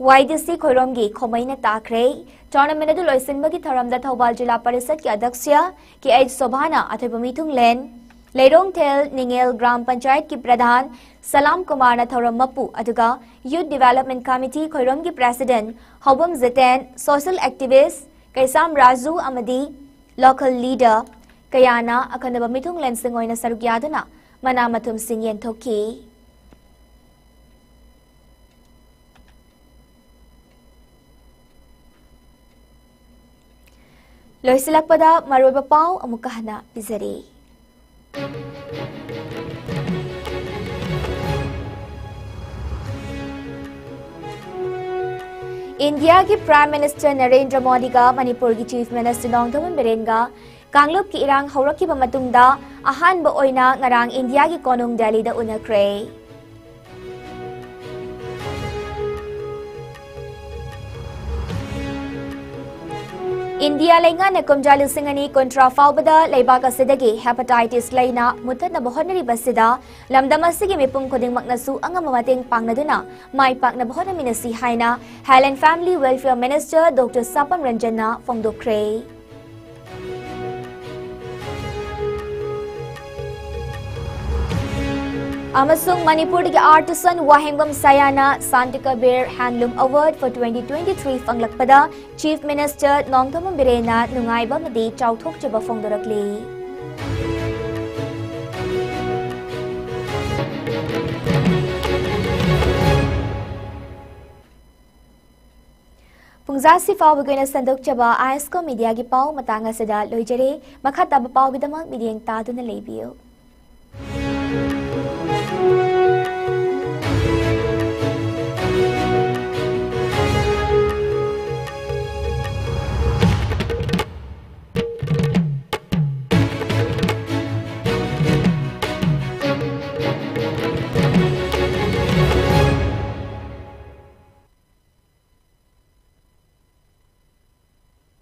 Y D C ꯈꯣꯏꯔꯣꯝꯒꯤ ꯈꯣꯃꯩꯅ ꯇꯥꯈ꯭ꯔꯦ꯫ Tournament ꯑꯗꯨ ꯂꯣꯏꯁꯤꯟꯕꯒꯤ ꯊꯧꯔꯝꯗ ꯊꯧꯕꯥꯜ ꯖꯤꯂꯥ ꯄꯔꯤꯁꯠꯀꯤ ꯑꯗ꯭ꯌꯛꯁ ꯀꯦ ꯑꯩꯆ ꯁꯣꯚꯥꯅ ꯑꯊꯣꯏꯕ ꯃꯤꯊꯨꯡꯂꯦꯟ, ꯂꯩꯔꯣꯡꯊꯦꯜ ꯅꯤꯉꯦꯜ ꯒ꯭ꯔꯥꯝ ꯄꯟꯆꯥꯌꯠꯀꯤ ꯄ꯭ꯔꯙꯥꯟ ꯁꯂꯥꯝ ꯀꯨꯃꯥꯔꯅ ꯊꯧꯔꯝ ꯃꯄꯨ ꯑꯗꯨꯒ Youth Development Committee ꯈꯣꯏꯔꯣꯝꯒꯤ president ꯍꯧꯕꯝ Jiten, social activist ꯀꯩꯁꯥꯝ ꯔꯥꯖꯨ ꯑꯃꯗꯤ local leader ꯀꯌꯥꯅ ꯑꯈꯟꯅꯕ ꯃꯤꯊꯨꯡꯂꯦꯟꯁꯤꯡ ꯑꯣꯏꯅ ꯁꯔꯨꯛ ꯌꯥꯗꯨꯅ ꯃꯅꯥ ꯃꯊꯨꯝꯁꯤꯡ ꯌꯦꯟꯊꯣꯛꯈꯤ꯫ ꯂꯣꯏꯁꯤꯜꯂꯛꯄꯗ ꯃꯔꯨꯑꯣꯏꯕ ꯄꯥꯎ ꯑꯃꯨꯛꯀ ꯍꯟꯅ ꯄꯤꯖꯔꯤ꯫ ꯏꯟꯗꯤꯌꯥꯒꯤ Prime Minister ꯅꯔꯦꯟꯗ꯭ꯔ ꯃꯣꯗꯤꯒ ꯃꯅꯤꯄꯨꯔꯒꯤ Chief Minister ꯅꯣꯡꯊꯣꯝꯕꯝ ꯕꯤꯔꯦꯟꯒ ꯀꯥꯡꯂꯨꯞꯀꯤ ꯏꯔꯥꯡ ꯍꯧꯔꯛꯈꯤꯕ ꯃꯇꯨꯡꯗ ꯑꯍꯥꯟꯕ ꯑꯣꯏꯅ ꯉꯔꯥꯡ ꯏꯟꯗꯤꯌꯥꯒꯤ ꯀꯣꯅꯨꯡ ꯗꯦꯜꯂꯤꯗ ꯎꯅꯈ꯭ꯔꯦ꯫ ꯏꯟꯗꯤꯌꯥ ꯂꯩꯉꯥꯛꯅ ꯀꯨꯝꯖꯥ ꯂꯤꯁꯤꯡ ꯑꯅꯤ ꯀꯨꯟꯊ꯭ꯔꯥ ꯐꯥꯎꯕꯗ ꯂꯩꯕꯥꯛ ꯑꯁꯤꯗꯒꯤ hepatitis ꯂꯩꯅꯥ ꯃꯨꯠꯊꯠꯅꯕ ꯍꯣꯠꯅꯔꯤꯕꯁꯤꯗ ꯂꯝꯗꯝ ꯑꯁꯤꯒꯤ ꯃꯤꯄꯨꯝ ꯈꯨꯗꯤꯡꯃꯛꯅꯁꯨ ꯑꯉꯝꯕ ꯃꯇꯦꯡ ꯄꯥꯡꯅꯗꯨꯅ ꯃꯥꯏ ꯄꯥꯛꯅꯕ ꯍꯣꯠꯅꯃꯤꯟꯅꯁꯤ ꯍꯥꯏꯅ Health and Family Welfare Minister doctor Sapam ꯔꯟꯖꯟꯅ ꯐꯣꯡꯗꯣꯛꯈ꯭ꯔꯦ꯫ ꯑꯃꯁꯨꯡ ꯃꯅꯤꯄꯨꯔꯗꯒꯤ artisan ꯋꯥꯍꯦꯡꯕꯝ ꯁꯌꯥꯅ ꯁꯥꯟꯇꯤ Kabir Handloom Award for twenty twenty-three ꯐꯪꯂꯛꯄꯗ Chief Minister ꯅꯣꯡꯊꯣꯝꯕꯝ ꯕꯤꯔꯦꯟꯅ ꯅꯨꯡꯉꯥꯏꯕ ꯑꯃꯗꯤ ꯆꯥꯎꯊꯣꯛꯆꯕ ꯐꯣꯡꯗꯣꯔꯛꯂꯤ꯫ ꯄꯨꯡꯖꯥꯁꯤ ꯐꯥꯎꯕꯒꯤ ꯑꯣꯏꯅ ꯁꯟꯗꯣꯛꯆꯕ ꯑꯥꯏ ꯑꯦꯁ ꯀꯣ ꯃꯤꯗꯤꯌꯥꯒꯤ ꯄꯥꯎ ꯃꯇꯥꯡ ꯑꯁꯤꯗ ꯂꯣꯏꯖꯔꯦ꯫ ꯃꯈꯥ ꯇꯥꯕ ꯄꯥꯎꯒꯤꯗꯃꯛ ꯃꯤꯠꯌꯦꯡ ꯇꯥꯗꯨꯅ ꯂꯩꯕꯤꯌꯨ꯫